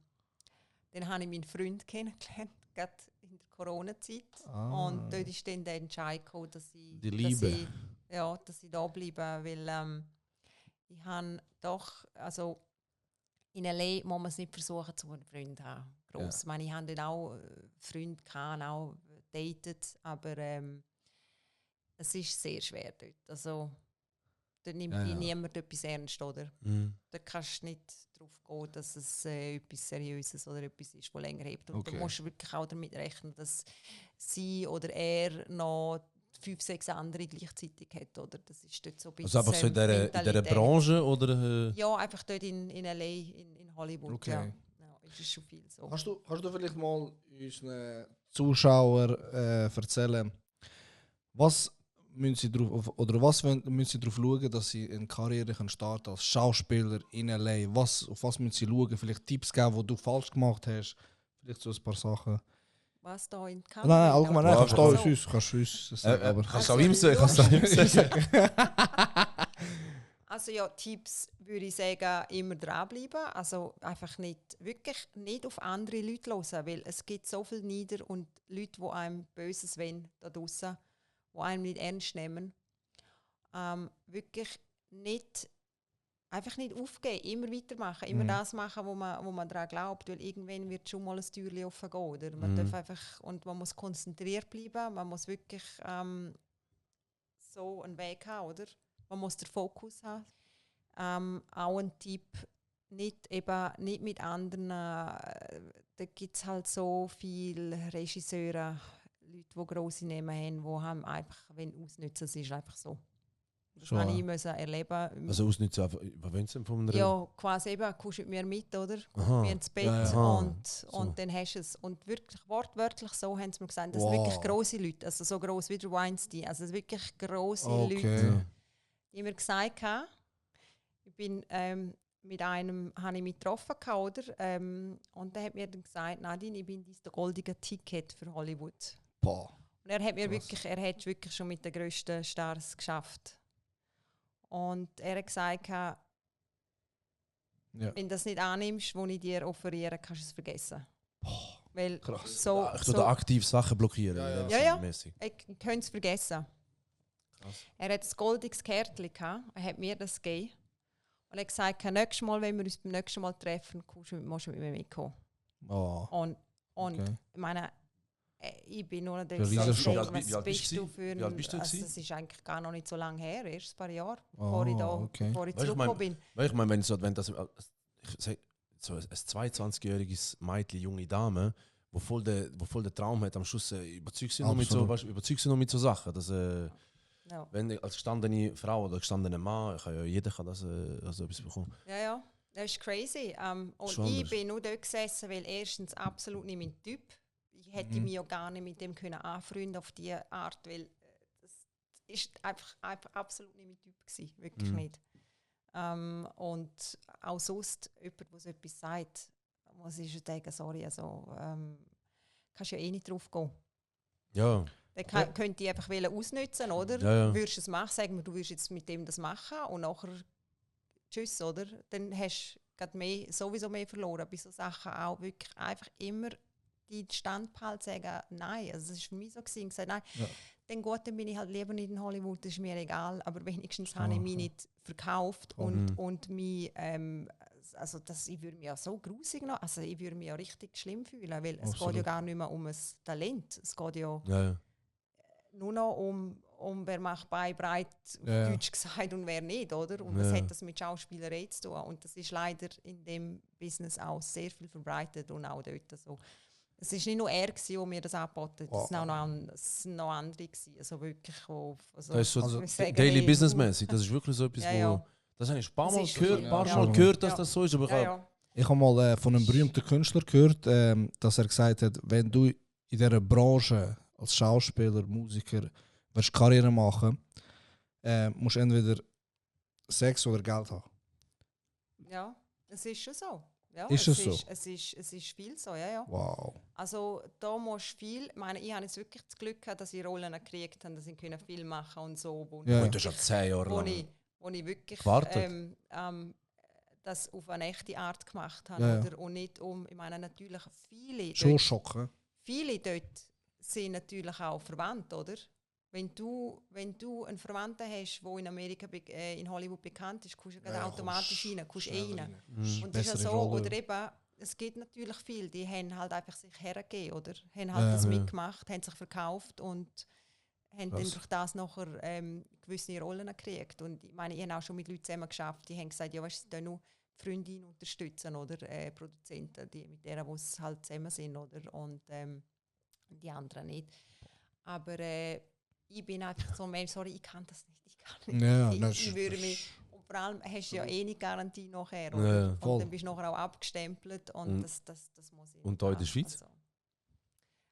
D: habe ich meinen Freund kennengelernt, gerade in der Corona-Zeit.
C: Ah.
D: Und dort ist dann der Entscheid gekommen, dass ich,
C: Die Liebe.
D: dass ich da bleibe, weil ich habe doch, also in L.A. muss man es nicht versuchen, zu einem Freund zu haben. Gross.
C: Ja.
D: Ich meine, ich hatte dann auch Freunde gehabt, auch datet, aber es ist sehr schwer dort. Also, dort nimmt
C: Ja, ja.
D: niemand etwas ernst, oder?
B: Mhm.
D: Da kannst du nicht darauf gehen, dass es etwas Seriöses oder etwas ist, das länger hebt. Und
C: Okay.
D: da musst du wirklich auch damit rechnen, dass sie oder er noch 5, 6 andere gleichzeitig hat. Oder? Das ist dort so ein bisschen
B: Also einfach so in dieser
D: Mentalität.
B: Branche oder?
D: Ja, einfach dort in L.A., in Hollywood.
C: Okay.
D: Ja. Ja, ist es schon viel so.
C: Kannst du vielleicht mal unseren Zuschauern erzählen, was müssen sie müssen sie darauf schauen, dass sie eine Karriere starten können als Schauspieler in L.A.? Auf was müssen sie schauen? Vielleicht Tipps geben, die du falsch gemacht hast? Vielleicht so ein paar Sachen.
D: Was da in
C: Nein, allgemein,
B: Ja,
C: kannst du
B: also-
C: uns sagen. Aber
B: Kannst du auch ihm sagen?
D: Also ja, Tipps würde ich sagen, immer dranbleiben. Also einfach wirklich nicht auf andere Leute hören, weil es gibt so viele Neider und Leute, die einem Böses wollen da draussen, die einem nicht ernst nehmen. Wirklich einfach nicht aufgeben, immer weitermachen, immer das machen, wo man daran glaubt, weil irgendwann wird schon mal ein Türchen offen gehen. Oder? Man darf einfach, und man muss konzentriert bleiben, man muss wirklich so einen Weg haben, oder? Man muss den Fokus haben. Auch ein Tipp, nicht mit anderen, da gibt es halt so viele Regisseure, Leute, die grosse Namen haben, die haben einfach, wenn ausnützen, es ist einfach so. Das
C: Schon,
D: habe
C: ja.
D: ich müssen erleben.
B: Also ausnützen, was wollen sie von einer?
D: Ja, quasi eben, kommst mit mir mit, oder? Kommst
B: Aha.
D: mit mir ins Bett
C: Ja, ja.
B: Aha.
D: und
B: So.
D: dann hast du es. Und wirklich, wortwörtlich so haben sie mir gesagt, das
C: Wow.
D: sind wirklich grosse Leute, also so gross wie der Weinstein, also es sind wirklich grosse
C: Okay.
D: Leute, die mir gesagt haben, ich bin mit einem habe ich mich getroffen, oder? Und der hat mir dann gesagt, Nadine, ich bin dein goldige Ticket für Hollywood.
C: Boah.
D: Und er hat mir
C: Krass.
D: hat wirklich schon mit den grössten Stars geschafft. Und er hat gesagt,
C: Ja.
D: wenn du das nicht annimmst, was ich dir offeriere, kannst du es vergessen. Weil
C: Krass.
D: so,
B: Ich tue da aktiv Sachen blockieren.
C: Ja, ja.
B: in dem
D: Ja, ja.
B: Sinne mäßig.
D: ich könnte es vergessen.
B: Krass.
D: Er hat ein goldiges Kärtchen gehabt, er hat mir das gegeben. Und er hat gesagt, nächstes Mal, wenn wir uns beim nächsten Mal treffen, musst du mit mir mitkommen.
C: Oh.
D: Und
C: Okay.
D: ich meine, ich bin nur
C: Der Riesenschock.
D: was
B: Wie alt bist
D: bist
B: du
D: du
B: gewesen?
D: für
B: Wie alt bist du
D: also
B: gewesen?
D: das ist eigentlich gar noch nicht so lange her, erst ein paar Jahre,
C: Ah,
D: bevor ich
B: Weißt du,
D: zurückgekommen bin.
B: Weil ich meine, wenn das ich sag, so ein 22-jähriges Mädchen, junge Dame, wo voll der Traum hat, am Schluss überzeugt sie noch mit so,
C: Absolut.
B: weißt, überzeugt sie noch mit so Sachen. Dass,
D: Ja.
B: wenn als gestandene Frau oder gestandener Mann, jeder kann das also etwas bekommen.
D: Ja, das ist crazy. Und
B: Schon
D: ich
B: anders.
D: bin nur dort gesessen, weil erstens absolut nicht mein Typ. Ich hätte mich ja gar nicht mit dem können anfreunden auf diese Art, weil das ist einfach absolut nicht mein Typ gewesen. Wirklich nicht. Und auch sonst, jemand, der so etwas sagt, muss ich schon sagen, sorry, also kannst ja eh nicht drauf gehen.
B: Ja.
D: Dann könnte ich einfach ausnutzen, oder?
B: Ja.
D: Würdest du es machen, sagen wir, du würdest jetzt mit dem das machen und nachher tschüss, oder? Dann hast du sowieso mehr verloren. Bei so Sachen auch wirklich einfach immer die Standpalt sagen, nein. Also es war für mich so, gewesen, gesagt, nein, dann gut, dann bin ich halt lieber nicht in Hollywood, das ist mir egal, aber wenigstens habe ich mich nicht verkauft und mich, also ich würde mich ja so grusig noch, also ich würde mich ja richtig schlimm fühlen, weil es geht ja gar nicht mehr um ein Talent, es geht ja nur noch um wer macht Bein breit, auf Deutsch gesagt, und wer nicht, oder? Und was hat das mit Schauspielerei zu tun? Und das ist leider in dem Business auch sehr viel verbreitet und auch dort so. Es war nicht nur er, der mir das angeboten hat, es waren noch andere. Also wirklich,
B: das ist so Daily Business-mäßig, das ist wirklich so etwas, das habe ich ein paar Mal gehört, dass das so ist. Aber
C: ich habe mal von einem berühmten Künstler gehört, dass er gesagt hat, wenn du in dieser Branche als Schauspieler, Musiker willst Karriere machen, musst du entweder Sex oder Geld haben.
D: Ja, es ist schon so. Ja,
C: ist es so?
D: Es ist viel so, ja.
C: Wow.
D: Also da musst du viel, ich habe jetzt wirklich das Glück gehabt, dass ich Rollen gekriegt habe, dass ich Film machen und so.
B: Und das ist schon 10 Jahre lang.
D: Wo ich wirklich das auf eine echte Art gemacht habe. Oder? Und nicht ich meine natürlich viele dort sind natürlich auch verwandt, oder? Wenn du einen Verwandten hast, der in Amerika, in Hollywood bekannt ist, kommst du automatisch rein, kommst rein. Und das ist ja so, oder eben, es gibt natürlich viele, die haben halt einfach sich hergegeben, oder? Haben halt das mitgemacht, haben sich verkauft und haben dann durch das nachher gewisse Rollen gekriegt. Und ich meine, ich habe auch schon mit Leuten zusammen geschafft, die haben gesagt, ja, weißt du, sie nur Freundinnen unterstützen, oder? Produzenten, mit denen, die halt zusammen sind, oder? Und die anderen nicht. Aber ich bin einfach so ein Mensch, sorry, ich kann das nicht. Ich würde mich, und vor allem hast du ja eh nicht Garantie nachher. Oder? Und dann bist du nachher auch abgestempelt und das muss ich.
B: Und da in der Schweiz?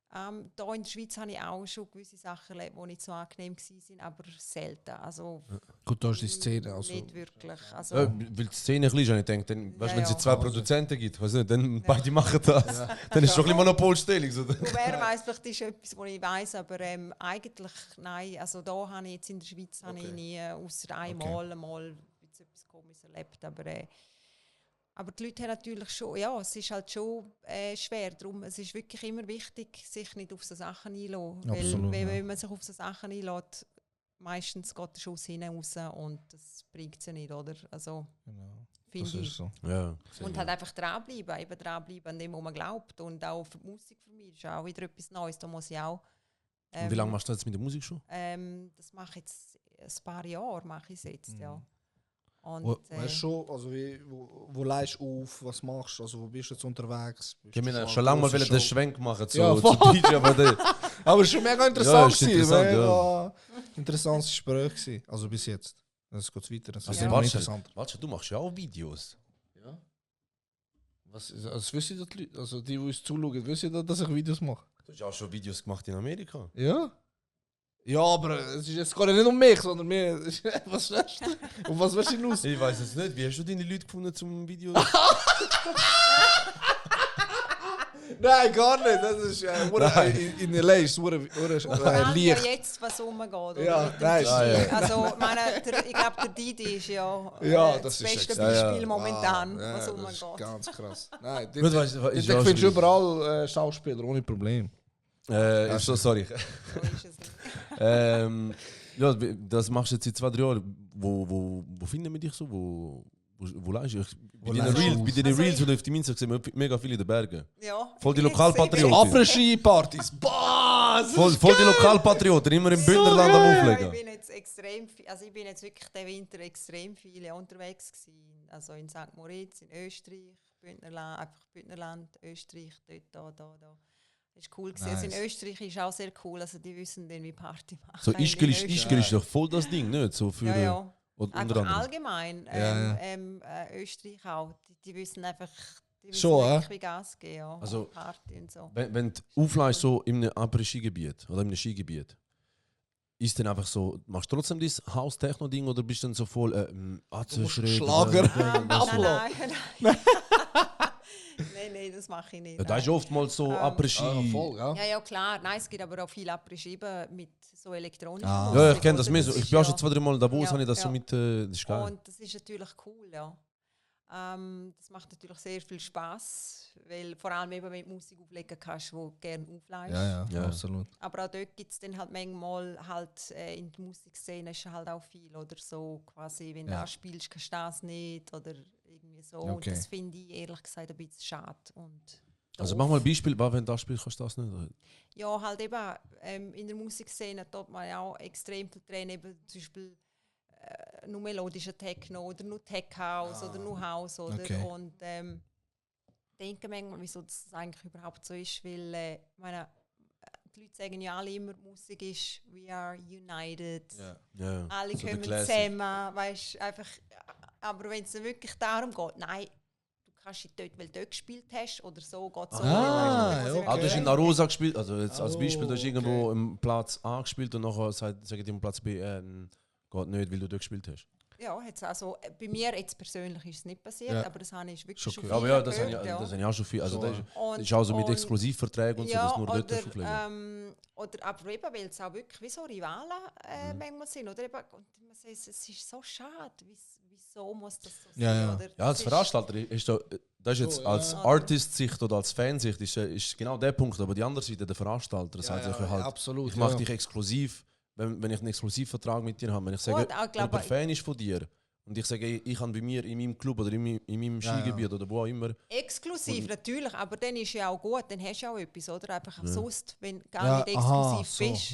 D: Da in der Schweiz habe ich auch schon gewisse Sachen erlebt, die nicht so angenehm waren, aber selten. Also,
C: gut, da ist die Szene. Also.
D: Nicht wirklich. Also,
B: weil die Szene klein ist, ich denke, wenn es 2 Produzenten gibt, weißt du, dann beide machen das. Dann ist es schon ein bisschen Monopolstellung. So.
D: Wer weiss, vielleicht ist etwas, was ich weiss, aber eigentlich nein. Also da habe ich jetzt in der Schweiz ich nie, außer einmal etwas Komisches erlebt. Aber die Leute haben natürlich schon, es ist halt schon schwer. Darum, es ist wirklich immer wichtig, sich nicht auf so Sachen einzulassen.
C: Absolut,
D: weil wenn man sich auf so Sachen einlässt, meistens geht der Schuss hinaus und das bringt es nicht, oder? Also, finde ich.
C: So.
B: Ja,
D: und halt einfach dranbleiben an dem, was man glaubt. Und auch für die Musik für mich ist auch wieder etwas Neues. Da muss ich auch...
B: und wie lange machst du jetzt mit der Musik schon?
D: Das mache ich jetzt ein paar Jahre, ja. Und,
C: weißt du schon, also wo leihst du auf, was machst du, also wo bist du jetzt unterwegs?
B: Ich habe schon lange mal den Schwenk machen zu
C: DJ,
B: aber
C: aber es war schon mega interessant.
B: Ja, interessant,
C: interessantes Gespräch gewesen. Also bis jetzt. Es geht weiter. Das ist
B: immer
C: interessant.
B: Warte, du machst ja auch Videos.
C: Ja. Also wissen die Leute, also die uns zuschauen, wissen dass ich Videos mache?
B: Du hast auch schon Videos gemacht in Amerika.
C: Ja. Ja, aber es ist jetzt gar nicht um mich, sondern mir. Was willst du? Und was willst du hinaus?
B: Ich weiß es nicht. Wie hast du deine Leute gefunden zum Video?
C: Nein, gar nicht. Das ist in LA ist es
D: Licht. Jetzt, was rumgeht. Oder?
C: Ja, nein.
D: Also, ich glaube, der Didi ist das beste Beispiel momentan, was rumgeht.
C: Das ist ganz krass. Nein,
B: ich
C: finde überall Schauspieler ohne Problem.
B: Sorry.
D: So ist es nicht.
B: Ja, das machst du jetzt seit 2-3 Jahren. Wo finden wir dich so? Wo leist du? Bei deinen Reels, die du auf die Minze gesehen hast, mega viele in den Bergen.
D: Ja.
B: Voll die Lokalpatrioten.
C: Après-Ski-Partys.
B: Voll die Lokalpatrioten, immer im Bündnerland am Auflegen.
D: Ich bin jetzt wirklich den Winter extrem viele unterwegs gewesen. Also in St. Moritz, in Österreich, Bündnerland, Österreich, dort, da. Das war cool. Nice. Also in Österreich ist auch sehr cool, also die wissen dann, wie Party machen.
B: So Ischgl ist doch voll das Ding, nicht? So für,
D: ja.
B: Einfach
D: allgemein, Österreich auch, die wissen einfach, die wissen
C: so,
D: wirklich, wie Gas geben, ja,
B: also,
D: Party und so.
B: Wenn du auflässt so in einem Après-Ski-Gebiet oder in einem Skigebiet, ist dann einfach so, machst du trotzdem dieses House-Techno-Ding oder bist du dann so voll
C: Schlager.
D: Nein. Nein, das mache ich nicht.
B: Ja, das ist oftmals so Après-Ski.
C: Voll, ja.
D: Ja, klar. Nein, es gibt aber auch viel Après-Ski mit so elektronischen
B: Ja, ich kenne das mehr so. Ich bin auch schon
D: ja,
B: 2-3 Mal in Davos,
D: Ja,
B: habe ich das
D: ja.
B: so mit. Das ist geil.
D: Und das ist natürlich cool, ja. Das macht natürlich sehr viel Spaß, weil vor allem eben mit Musik auflegen kannst, die du gerne auflegst.
B: Ja.
C: absolut.
D: Aber auch dort gibt es dann halt manchmal halt in der Musikszene ist halt auch viel oder so quasi, wenn du das spielst, kannst du das nicht oder irgendwie so. Und
C: Okay.
D: das finde ich ehrlich gesagt ein bisschen schade. Und
B: Also
D: doof.
B: mach mal ein Beispiel, wenn du das spielst, kannst du das nicht.
D: Ja, halt eben in der Musikszene tut man ja auch extrem viel trennen, eben zum Beispiel nur melodischer Techno oder nur Tech House oder nur House oder
C: Okay.
D: und denke manchmal, wieso das eigentlich überhaupt so ist, weil meine, die Leute sagen ja alle immer, Musik ist We are united,
B: Ja.
D: alle
B: So der
D: kommen
B: Classic.
D: zusammen, weißt, einfach, aber wenn es wirklich darum geht, nein, du kannst dort, weil du dort gespielt hast oder so, geht es so.
C: Ah,
D: weißt,
C: okay.
B: Ah, du hast in La Rosa gespielt, also jetzt als
C: Oh,
B: Beispiel, du hast irgendwo
C: okay.
B: im Platz A gespielt und nachher sagen die im Platz B, geht nicht, weil du dort gespielt hast.
D: Ja, jetzt also, bei mir jetzt persönlich ist es nicht passiert,
C: Ja.
D: aber das habe ich wirklich
C: Schon
D: schon
C: gehört.
B: Aber
D: viel
B: ja, das habe ich,
D: gehört,
B: das habe ich auch schon viel. Also
C: So,
B: das
D: Und-
B: ist auch so mit
D: und-
B: Exklusivverträgen und so, dass nur dort auflegen.
D: oder aber eben, weil es auch wirklich wie so Rivalen manchmal sind. Oder? Eben, und man sagt, es ist so schade, wieso muss das so sein?
C: Ja, ja.
D: Oder?
B: Ja,
D: Das
B: als
D: ist-
B: Veranstalter ist das ist jetzt
C: So,
B: als
C: ja.
B: Artist-Sicht oder als Fansicht ist genau der Punkt, aber die andere Seite, der Veranstalter, sagt sich halt,
C: absolut.
B: ich mache
C: ja.
B: dich exklusiv, wenn ich einen Exklusivvertrag mit dir habe. Wenn ich sage,
D: Gut, auch,
B: wenn
D: glaube
B: jemand Fan ist von dir und ich sage, ich habe bei mir in meinem Club oder in meinem
C: Ja,
B: Skigebiet oder wo auch immer,
D: Exklusiv natürlich, aber dann ist ja auch gut, dann hast du ja auch etwas, oder? Einfach sonst, wenn du gar
C: Ja,
D: nicht
C: aha,
D: exklusiv
C: so,
D: bist.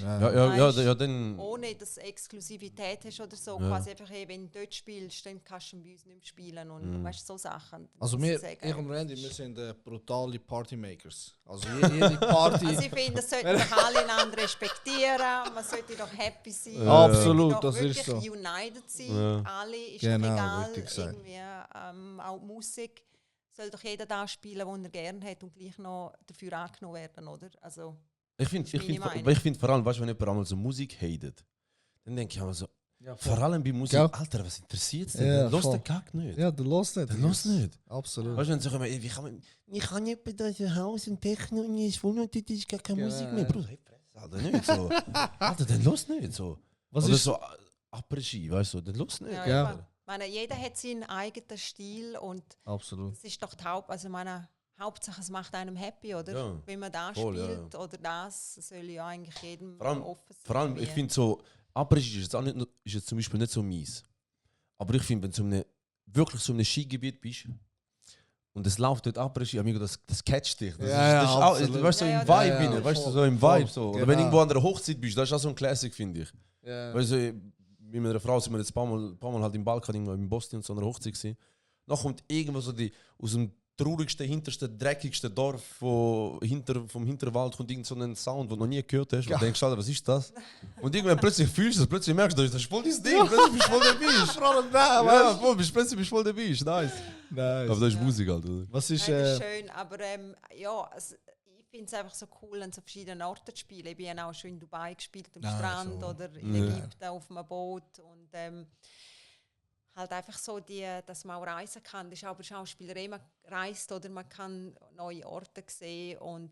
B: ja, dann...
D: Ohne dass du Exklusivität hast oder so,
B: Ja.
D: quasi einfach, hey, wenn du dort spielst, dann kannst du bei uns nicht mehr spielen und weißt so Sachen.
C: Also
D: muss
C: wir,
D: sagen.
C: ich und Randy, wir sind brutale Partymakers. Also jede Party...
D: Also ich finde, das sollten doch alle einander respektieren, man sollte doch happy sein.
C: Absolut,
D: doch
C: das ist
D: wirklich
C: so.
D: united sein,
B: Ja.
D: alle, ist
C: Genau,
D: doch egal,
C: richtig gesagt.
D: irgendwie, auch die Musik soll doch jeder da spielen, was er gerne hat und gleich noch dafür angenommen werden, oder? Also,
B: Ich finde
D: ist meine Meinung.
B: ich find vor allem, weißt du, wenn jemand einmal so Musik hatet, dann denke ich immer so, vor allem bei Musik,
C: Gell?
B: Alter, was interessiert es
C: Ja,
B: denn? Lass
C: voll.
B: den Kack nicht.
C: Ja, du hörst nicht.
B: Dann lass nicht.
C: Absolut.
B: Weißt du, wenn sie sagen, wie kann man, ich kann nicht bei diesem Haus und Techno und ist voll und das ist gar keine
C: Genau,
B: Musik mehr.
C: ja.
B: Bruder, hey, Fresse, Alter, nicht so. Alter, dann lass nicht so.
C: Was
B: Oder
C: ist
B: so Après-Ski, weißt du, dann lass nicht.
D: ja,
C: Gell?
D: eben. Ich meine, jeder hat seinen eigenen Stil und
C: Absolut.
D: das ist doch die also meine, Hauptsache es macht einem happy, oder?
B: Ja,
D: Wenn man da
B: voll, ja,
D: spielt oder das, soll ja eigentlich jedem
B: Vor allem-
D: offen sein.
B: Vor allem, ich finde so, Après-Ski ist jetzt, auch nicht, ist jetzt zum Beispiel nicht so mies. Aber ich finde, wenn du wirklich so einem Skigebiet bist und es läuft dort Après-Ski, amigo, das catcht dich. Das
C: Ja,
B: ist
C: ja,
B: auch,
C: absolut.
B: weißt du, so
D: Ja,
B: im
D: ja,
B: Vibe,
C: ja,
B: rein, weißt du,
C: voll,
B: so im
C: voll,
B: Vibe. So. Oder
C: genau.
B: wenn du irgendwo an einer Hochzeit bist, das ist auch so ein Classic, finde ich.
C: Ja.
B: Weißt du, mit meiner Frau sind wir jetzt ein paar Mal halt im Balkan, irgendwo in Bosnien, so einer Hochzeit gewesen. Dann kommt irgendwo so aus dem traurigsten, hintersten, dreckigsten Dorf vom Hinterwald kommt irgend so ein Sound, den du noch nie gehört hast. Und du denkst, Alter, was ist das? Und irgendwann plötzlich fühlst du es, plötzlich merkst du, das ist voll dein Ding, plötzlich bist du voll dabei.
C: Vor allem da,
B: Ja, voll, plötzlich bist du voll dabei, ist nice.
C: Nice.
B: Aber das ist Musik halt, oder?
C: Was ist...
D: Nein, das ist schön, aber ja, ich finde es einfach so cool, an so verschiedenen Orten zu spielen. Ich bin auch schon in Dubai gespielt, am
C: Ah,
D: Strand
C: so.
D: oder in Ägypten auf einem Boot und halt einfach so, dass man auch reisen kann. Das ist auch bei Schauspielerei, man reist oder man kann neue Orte sehen und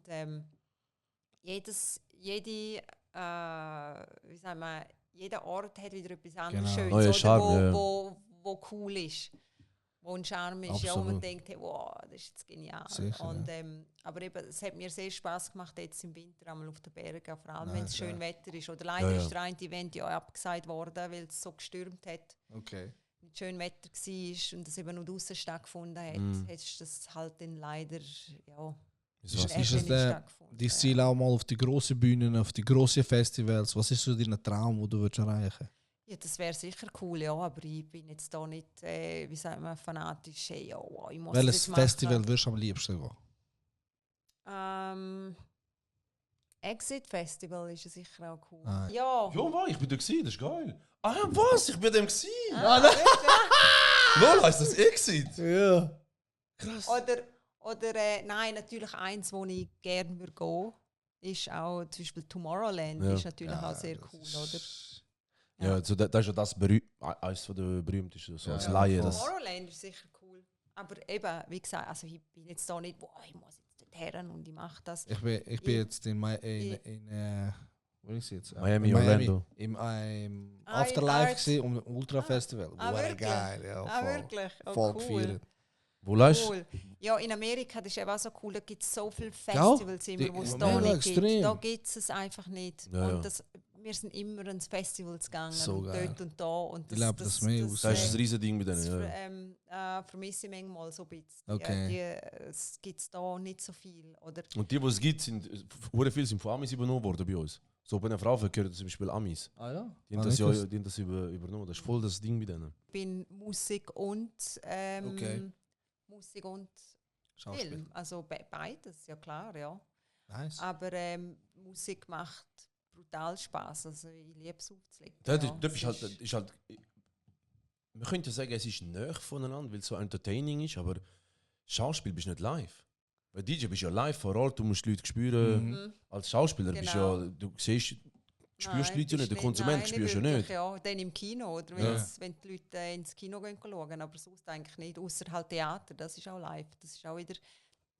D: jeder Ort hat wieder etwas anderes
C: Genau.
D: Schönes,
B: Neuer
D: oder,
B: Charme, ja.
D: wo cool ist. Wo ein Charme ist, ja, wo man
C: Absolut.
D: denkt, hey, wow, das ist jetzt genial.
C: Sicher,
D: Und, aber eben, es hat mir sehr Spass gemacht, jetzt im Winter einmal auf den Bergen, vor allem wenn es schön Wetter ist. Oder leider ist der eine Event ja abgesagt worden, weil es so gestürmt hat.
C: Okay.
D: Wenn es schön Wetter war und es eben nur draußen stattgefunden hat, hast du das halt dann leider, ja,
B: Wieso?
C: Ist
D: nicht
C: es
D: stattgefunden.
C: dein Ziel auch mal auf die grossen Bühnen, auf die grossen Festivals? Was ist so dein Traum, den du erreichen willst?
D: Ja, das wäre sicher cool, ja, aber ich bin jetzt da nicht, wie sagt man, fanatisch, hey, ja, wow, ich muss das
C: Welches
D: jetzt machen.
C: Festival würdest du am liebsten gehen?
D: Exit Festival ist ja sicher auch cool.
C: Ah.
D: Ja.
B: Ja, war ich bin da gewesen, das ist geil. Ah, was? Ich bin dem gewesen.
D: Wirklich?
B: Lol, heisst das Exit?
C: Ja.
B: Krass.
D: Oder nein, natürlich eins, wo ich gerne würde gehen. ist auch zum Beispiel Tomorrowland
B: Ja.
D: ist natürlich auch sehr cool, oder?
B: Ja, also das ist ja das eines der berühmtesten, so als
C: Ja,
B: Laie.
C: voll.
B: Das,
D: Tomorrowland ist sicher cool. Aber eben, wie gesagt, also ich bin jetzt da nicht, boah, ich muss jetzt dorthin und ich mache das.
C: Ich bin jetzt wo ist jetzt?
B: Miami, Orlando.
C: Im
D: Ah,
C: Afterlife
D: in
C: gesehen, um Ultra Festival.
D: wirklich?
C: Geil, ja,
D: Ah,
C: voll.
D: wirklich? Oh,
C: Voll
D: cool.
C: gefeiert.
B: Wo läufst du?
D: Cool. Ja, in Amerika, das ist eben auch so cool, da gibt es so viele Festivals immer,
C: Die-
D: wo es
C: ja,
D: da
C: mega
D: nicht
C: extrem.
D: gibt. Da gibt es einfach nicht.
B: Ja, ja.
D: Und das, wir sind immer ans Festivals gegangen,
C: So
D: und
C: geil.
D: dort und da. Und
C: Ich glaube, das mehr aus.
B: Das ist ein riesen Ding mit
D: das
B: denen. Ja.
D: vermisse ich manchmal so ein bisschen.
C: Okay.
D: Es gibt da nicht so viel. Oder?
B: Und die es gibt, hure viele sind von Amis übernommen worden bei uns. So bei einer Frau gehört zum Beispiel Amis.
C: Ah ja?
B: Die haben das übernommen. Das ist voll das Ding mit denen.
D: Ich bin Musik und
C: Okay.
D: Musik und
C: Schauspiel.
D: Film. Also beides, ja klar, ja.
C: Nice.
D: Aber Musik macht brutal Spaß. Also ich liebe es aufzulegen.
B: Das
D: ja.
B: ist halt, man könnte sagen, es ist näher voneinander, weil es so entertaining ist, aber Schauspiel bist du nicht live. Bei DJ bist du ja live vor Ort, du musst die Leute spüren.
C: Mhm.
B: Als Schauspieler bist du
D: Genau.
B: ja, du siehst, spürst die
D: Nein,
B: Leute ja nicht, der
D: bist
B: Konsument
D: nein,
B: spürst du
D: wirklich,
B: nicht.
D: Ja, dann im Kino, oder
B: Ja.
D: wenn die Leute ins Kino gehen schauen, aber sonst eigentlich nicht. Außer halt Theater, das ist auch live. Das ist auch wieder,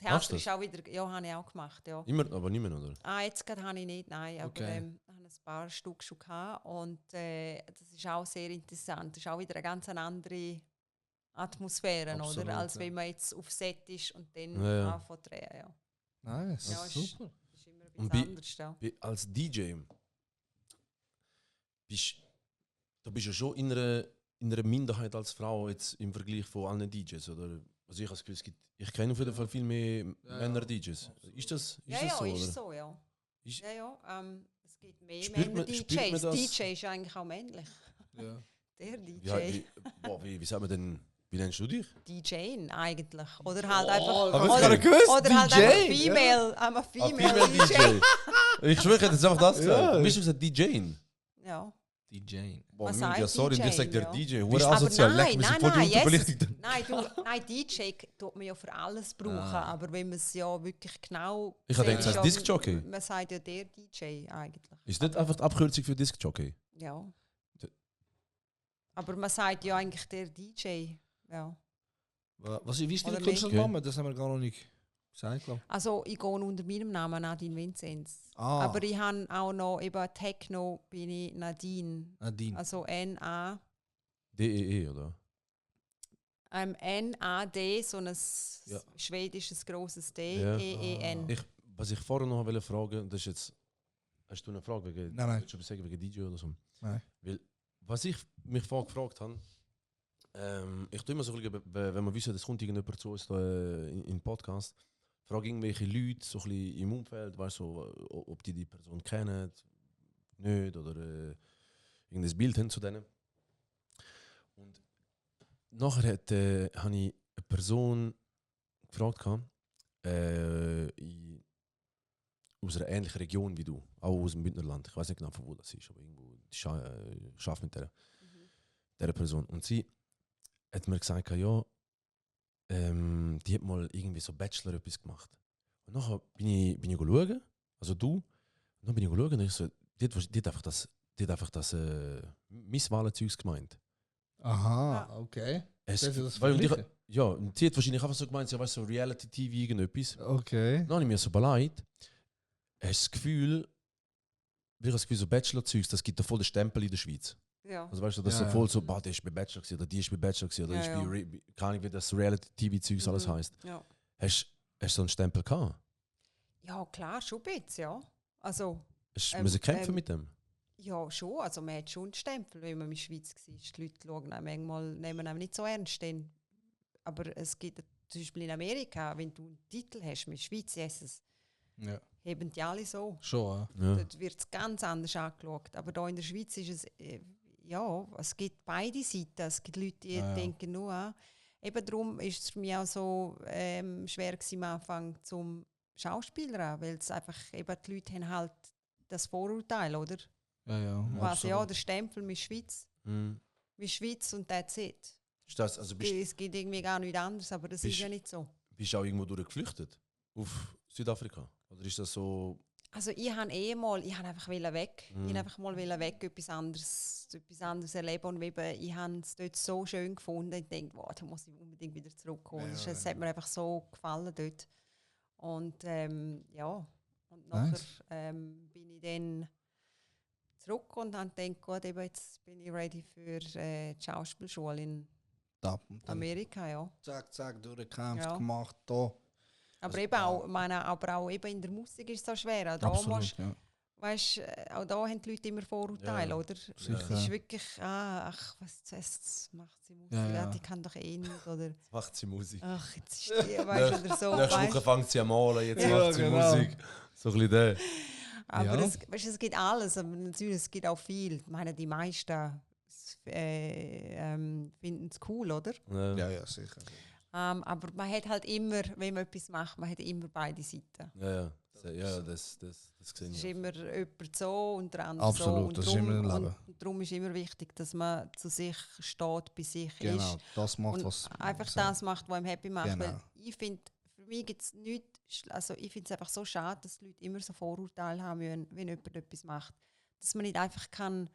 B: Machst
D: Theater
B: du
D: ist auch wieder, ja, habe ich auch gemacht, ja.
B: Immer, aber nicht mehr, oder?
D: Jetzt gerade habe ich nicht, nein, aber
C: Okay.
D: ich habe ein paar Stück schon gehabt und das ist auch sehr interessant. Das ist auch wieder eine ganz andere Atmosphäre,
C: Absolut,
D: oder? Als
C: ja.
D: wenn man jetzt auf Set ist und dann
B: Ja, ja.
D: anfängt zu drehen, ja.
C: Nice.
D: Ja,
C: Super.
D: Das ist immer ein
B: Und
D: bisschen anders, ja.
B: Als DJ du bist ja schon in einer Minderheit als Frau jetzt im Vergleich von allen DJs. Oder? Also ich habe das Gefühl, ich kenne auf jeden Fall viel mehr Männer-DJs. Ist das
D: Ja,
B: so?
D: ist
B: Oder?
D: so, ja.
B: Ist-
D: Ja, ja, es gibt mehr
B: Spürt man
D: Männer-DJs.
B: das?
D: DJ ist eigentlich auch männlich.
C: Ja.
D: Der DJ.
B: Wie sagt man denn, wie nennst du dich?
D: DJing eigentlich. Oder halt einfach.
C: Aber ich
D: oder,
C: habe gewusst,
D: oder halt
C: DJ,
D: einfach Female. I'm a Female DJ.
B: Ich schwöre, ich hätte jetzt einfach das gesagt.
C: Ja.
B: Du bist gesagt DJing.
D: Ja.
C: DJ.
B: Boah,
D: Man
B: ja,
D: sagt
B: sorry, und ich
D: DJing,
B: sag dir
D: ja.
B: DJ.
C: Bist
B: Hure
C: du-
B: asozial,
D: aber
B: leck, wir sind voll die
D: yes.
B: Unterbelichtigten.
D: Nein, DJ tut man ja für alles brauchen. Aber wenn man es ja wirklich genau.
B: Ich habe
D: sieht,
B: gedacht, das
D: ist
B: ist Disc-Jockey.
D: Man sagt ja der DJ eigentlich.
B: Ist nicht einfach die Abkürzung für Disc-Jockey?
D: Ja.
B: D-
D: Aber man sagt ja eigentlich der DJ. Ja.
C: Wie ist dein
D: Oder
C: Künstlername? Das haben wir gar noch nicht gesagt, glaube
D: Also ich gehe unter meinem Namen Nadine Vinzenz.
C: Ah.
D: Aber ich habe auch noch eben Techno bin ich Nadine.
C: Nadine.
D: Also N-A.
B: DEE, oder?
D: N-A-D, so ein
B: Ja.
D: schwedisches grosses D,
B: Ja.
D: E-E-N.
B: Was ich vorher noch wollte fragen, das ist jetzt. Hast du eine Frage wegen,
C: Nein.
B: willst du etwas sagen wegen DJ oder so?
C: Nein.
B: Weil, was ich mich vorher gefragt habe, ich tue immer so ein bisschen, wenn wir wissen, es kommt irgendjemand zu uns da, in den Podcast, frage irgendwelche Leute so ein bisschen im Umfeld, weißt so, ob die Person kennen, nicht, oder irgendein Bild haben zu denen. Und nachher habe ich eine Person gefragt, aus einer ähnlichen Region wie du, auch aus dem Bündnerland. Ich weiß nicht genau, von wo das ist, aber irgendwo schafft mit dieser Person. Und sie hat mir gesagt, ja, die hat mal irgendwie so Bachelor etwas gemacht. Und nachher bin ich schauen, also du, und dann bin ich schauen und ich so, die hat einfach das Misswahlenzeugs gemeint.
C: Aha, okay.
B: Es,
C: Darf ich das
B: weil, und ich,
C: vergleichen?
B: ja, und sie hat wahrscheinlich einfach so gemeint, ja, weißt du, so Reality-TV, irgendetwas.
C: Okay.
B: Dann habe ich mir so beleidigt. Hast du das Gefühl, so Bachelor-Zeugs, das gibt da voll den Stempel in der Schweiz.
D: Ja.
B: Also weißt du, das
C: Ja,
B: ist so voll so, bah, der ist bei Bachelor gewesen, oder die ist bei Bachelor gewesen, oder
D: Ja,
B: ist
D: ja.
B: keine Ahnung, wie das Reality-TV-Zeugs alles
D: Mhm.
B: heisst.
D: Ja.
B: Hast du so einen Stempel gehabt?
D: Ja, klar, schon ein bisschen, ja. Also,
B: Hast du müssen kämpfen
D: ähm,
B: mit dem?
D: ja, schon. Also, man hat schon einen Stempel, wenn man in der Schweiz war. Die Leute schauen einem manchmal, nehmen einem nicht so ernst. Aber es gibt zum Beispiel in Amerika, wenn du einen Titel hast mit Schweiz, Jesus,
C: Ja.
D: haben die alle so.
C: Schon,
B: Ja.
D: Dort wird es ganz anders angeschaut. Aber hier in der Schweiz ist es, ja, es gibt beide Seiten. Es gibt Leute, die
C: Ja.
D: denken nur an. Eben darum ist es für mich auch so schwer gewesen, am Anfang zum Schauspieler, weil es einfach, eben die Leute haben halt das Vorurteil, oder?
C: Ja.
D: Was ja, der Stempel mit Schweiz.
B: Mhm.
D: Mit Schweiz und that's it.
B: Ist das, also
D: Es geht irgendwie gar nichts anderes, aber das ist
B: bist-
D: ja nicht so.
B: bist du auch irgendwo durch geflüchtet? Auf Südafrika? Oder ist das so...
D: Also ich habe einfach weg. Ich wollte einfach mal weg, etwas anderes erleben. Und eben, ich habe es dort so schön gefunden. Ich dachte, wow, da muss ich unbedingt wieder zurückkommen. Es hat mir einfach so gefallen dort. Und und nachher bin ich dann zurück und habe gedacht, gut, eben jetzt bin ich ready für die Schauspielschule in Amerika. Ja.
C: Zack, durchgekämpft,
D: Ja.
C: gemacht, da.
D: Aber eben auch eben in der Musik ist es so schwer. Da
C: Absolut, ja.
D: weißt, auch da haben die Leute immer Vorurteile,
B: Ja,
D: oder?
C: sicher.
D: Es ist wirklich, was macht sie Musik?
C: Ja, ja.
D: Die kann doch eh nicht, oder?
B: Jetzt macht sie Musik.
D: Ach, jetzt ist die, weißt du, oder so.
B: Nächste
D: Weißt,
B: Woche fängt sie an malen, jetzt
C: Ja,
B: macht sie
C: genau.
B: Musik. So ein bisschen der.
D: aber
C: Ja.
D: es gibt alles, aber natürlich, es gibt auch viel. Ich meine, die meisten finden es cool, oder?
C: Ja, sicher.
D: Aber man hat halt immer, wenn man etwas macht, man hat immer beide Seiten.
B: Ja, das
D: Es
B: sehe
D: ist
B: ich.
D: immer jemand so und der andere
C: Absolut,
D: so. Und
C: das ist immer im Leben.
D: Und darum ist immer wichtig, dass man zu sich steht, bei sich
C: Genau,
D: ist.
C: das macht
D: Und
C: was.
D: einfach das macht, was einem happy macht.
C: Genau.
D: Weil ich finde, für mich gibt es nichts, also ich finde es einfach so schade, dass die Leute immer so Vorurteile haben, wenn jemand etwas macht. Dass man nicht einfach kann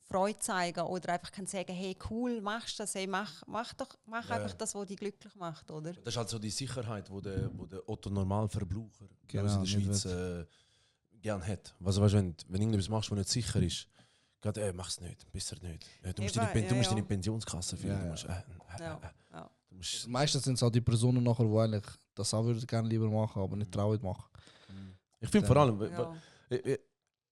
D: Freude zeigen oder einfach kann sagen, hey cool, machst du das, hey, mach einfach das, was dich glücklich macht, oder?
B: Das ist halt so die Sicherheit, die der Otto-Normalverbraucher
C: Genau,
B: in der Schweiz gerne hat. Also, weißt, wenn du irgendetwas machst, was nicht sicher ist, gerade, mach es nicht, besser nicht. Du musst deine Pensionskasse führen. Du musst, du musst,
C: Meistens sind es auch die Personen nachher, die eigentlich das auch würden gerne lieber machen, aber nicht trauen machen.
B: ich finde vor allem,
D: Ja.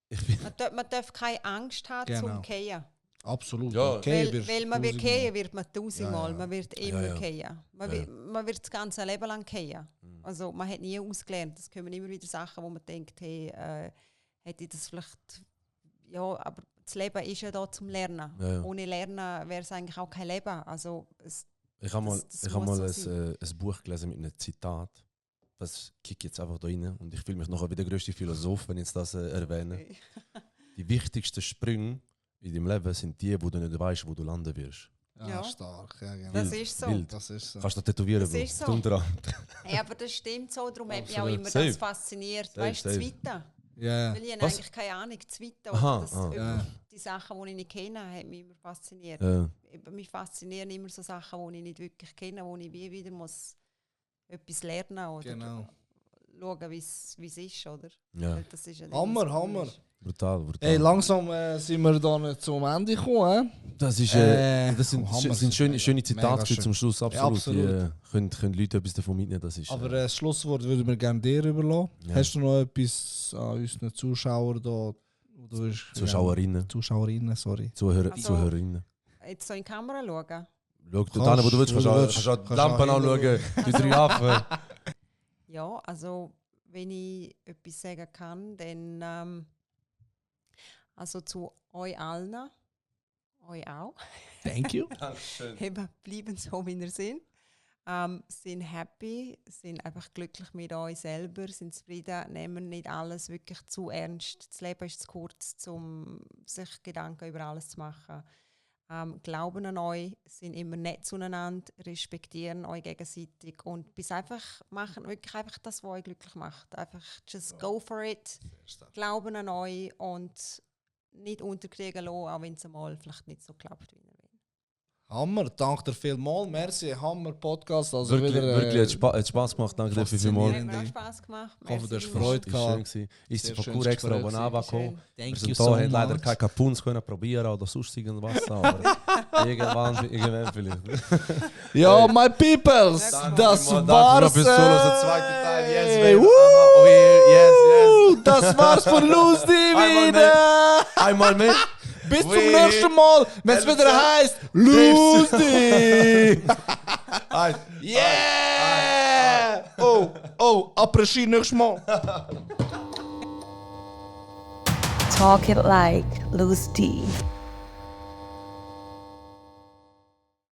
B: ich find,
D: Man darf keine Angst haben
C: Genau.
D: zum Gehen.
C: Absolut.
B: Ja.
C: Okay,
D: Weil man wird gehen, wird man tausendmal.
C: Ja, ja.
D: Man wird immer
B: Ja, ja.
D: gehen. Man wird das ganze Leben lang gehen. Also man hat nie ausgelernt. Es kommen immer wieder Sachen, wo man denkt, hey, hätte ich das vielleicht... Ja, aber das Leben ist ja da zum Lernen.
B: Ja.
D: Ohne Lernen wäre es eigentlich auch kein Leben. Also
B: ich habe mal,
D: das
B: ich hab
D: muss
B: mal
D: so
B: ein Buch gelesen mit einem Zitat. Das kickt jetzt einfach da rein. Und ich fühle mich nachher wie der grösste Philosoph, wenn ich jetzt das erwähne. Die wichtigsten Sprünge in deinem Leben sind die, wo du nicht weißt, wo du landen wirst.
C: Ja,
D: Ja.
C: stark. Ja, genau.
D: das ist so.
B: Wild.
C: Das ist so.
B: Kannst du das tätowieren,
D: Das
B: Bro?
D: ist so.
B: Du Unterarm.
D: Ja, aber das stimmt so. Darum hat mich auch
B: Absolut.
D: immer
B: Safe.
D: das fasziniert.
B: Safe,
D: Weißt du,
B: safe.
D: Zweite.
C: Ja.
D: Weil ich habe
B: Was?
D: eigentlich keine Ahnung, Zweite.
B: Aha,
D: Oder das,
C: Ja.
D: die Sachen, die ich nicht kenne, haben mich immer fasziniert. Eben, mich faszinieren immer so Sachen, die ich nicht wirklich kenne, wo ich wie wieder muss etwas lernen oder
C: Genau.
D: schauen, wie es ist, oder?
B: Ja.
D: Weil das ist ja
C: Hammer,
D: das Coole
C: Hammer.
D: ist.
B: Brutal.
C: Hey, langsam sind wir dann zum Ende gekommen.
B: Das, ist, das sind,
C: Hammer,
B: sind schöne Zitate
C: mega schön.
B: zum Schluss. Absolut.
C: absolut.
B: Die können Leute etwas davon mitnehmen. Das ist,
C: Aber das Schlusswort würden wir gerne dir überlassen.
B: Ja.
C: Hast du noch etwas an unseren Zuschauern da? Wo du willst-
B: Zuschauerinnen,
C: Zuschauerinnen, sorry.
B: Also, Zuhörerinnen.
D: Jetzt so in die Kamera schauen.
B: Schau dort hin, wo du willst. Kannst auch die Lampen anschauen. Die 3 Affen.
D: Ja, also wenn ich etwas sagen kann, dann also zu euch allen, euch auch.
C: Thank you.
B: Dankeschön.
D: Eben, bleiben so, wie ihr sind. Sind happy, sind einfach glücklich mit euch selber, sind zufrieden, nehmen nicht alles wirklich zu ernst. Das Leben ist zu kurz, um sich Gedanken über alles zu machen. Glauben an euch, sind immer nett zueinander, respektieren euch gegenseitig und bis einfach machen wirklich einfach das, was euch glücklich macht. Einfach just go for it, glauben an euch und nicht unterkriegen lassen, auch wenn es mal vielleicht nicht so klappt, wie ihr wollt.
C: Hammer, danke dir vielmals. Merci, Hammer Podcast. Also
B: Wirklich,
C: wieder,
B: wirklich hat Spaß gemacht. Danke dir vielmals.
D: Hat mir auch Spass gemacht.
C: Ich hoffe, du hast
D: Merci
C: Freude
B: Ist schön
C: gehabt.
B: gewesen. Ist
C: Sehr
B: von
C: schönes
B: Kur extra
C: Gespräch
B: Bonava
D: gewesen.
B: gekommen.
C: Thank
B: Wir
C: you
B: sind
C: so
B: da, haben leider
C: much.
B: keine Kapuns können probieren oder sonst irgendwas, aber irgendwann vielleicht.
C: Ja, my peoples,
D: Danke
C: das
B: vielmals,
C: war's.
B: danke fürs Zuhören, der zweite Teil. Yes,
C: Ey,
B: baby.
C: woo!
B: Yes,
C: Das war's von Lucy
B: Einmal
C: wieder.
B: Einmal mehr.
C: Bis zum
B: Oui.
C: nächsten Mal, wenn es wieder heißt Lucy. Yeah! Oh, après-ski nächstes Mal.
A: Talk it like Loose D.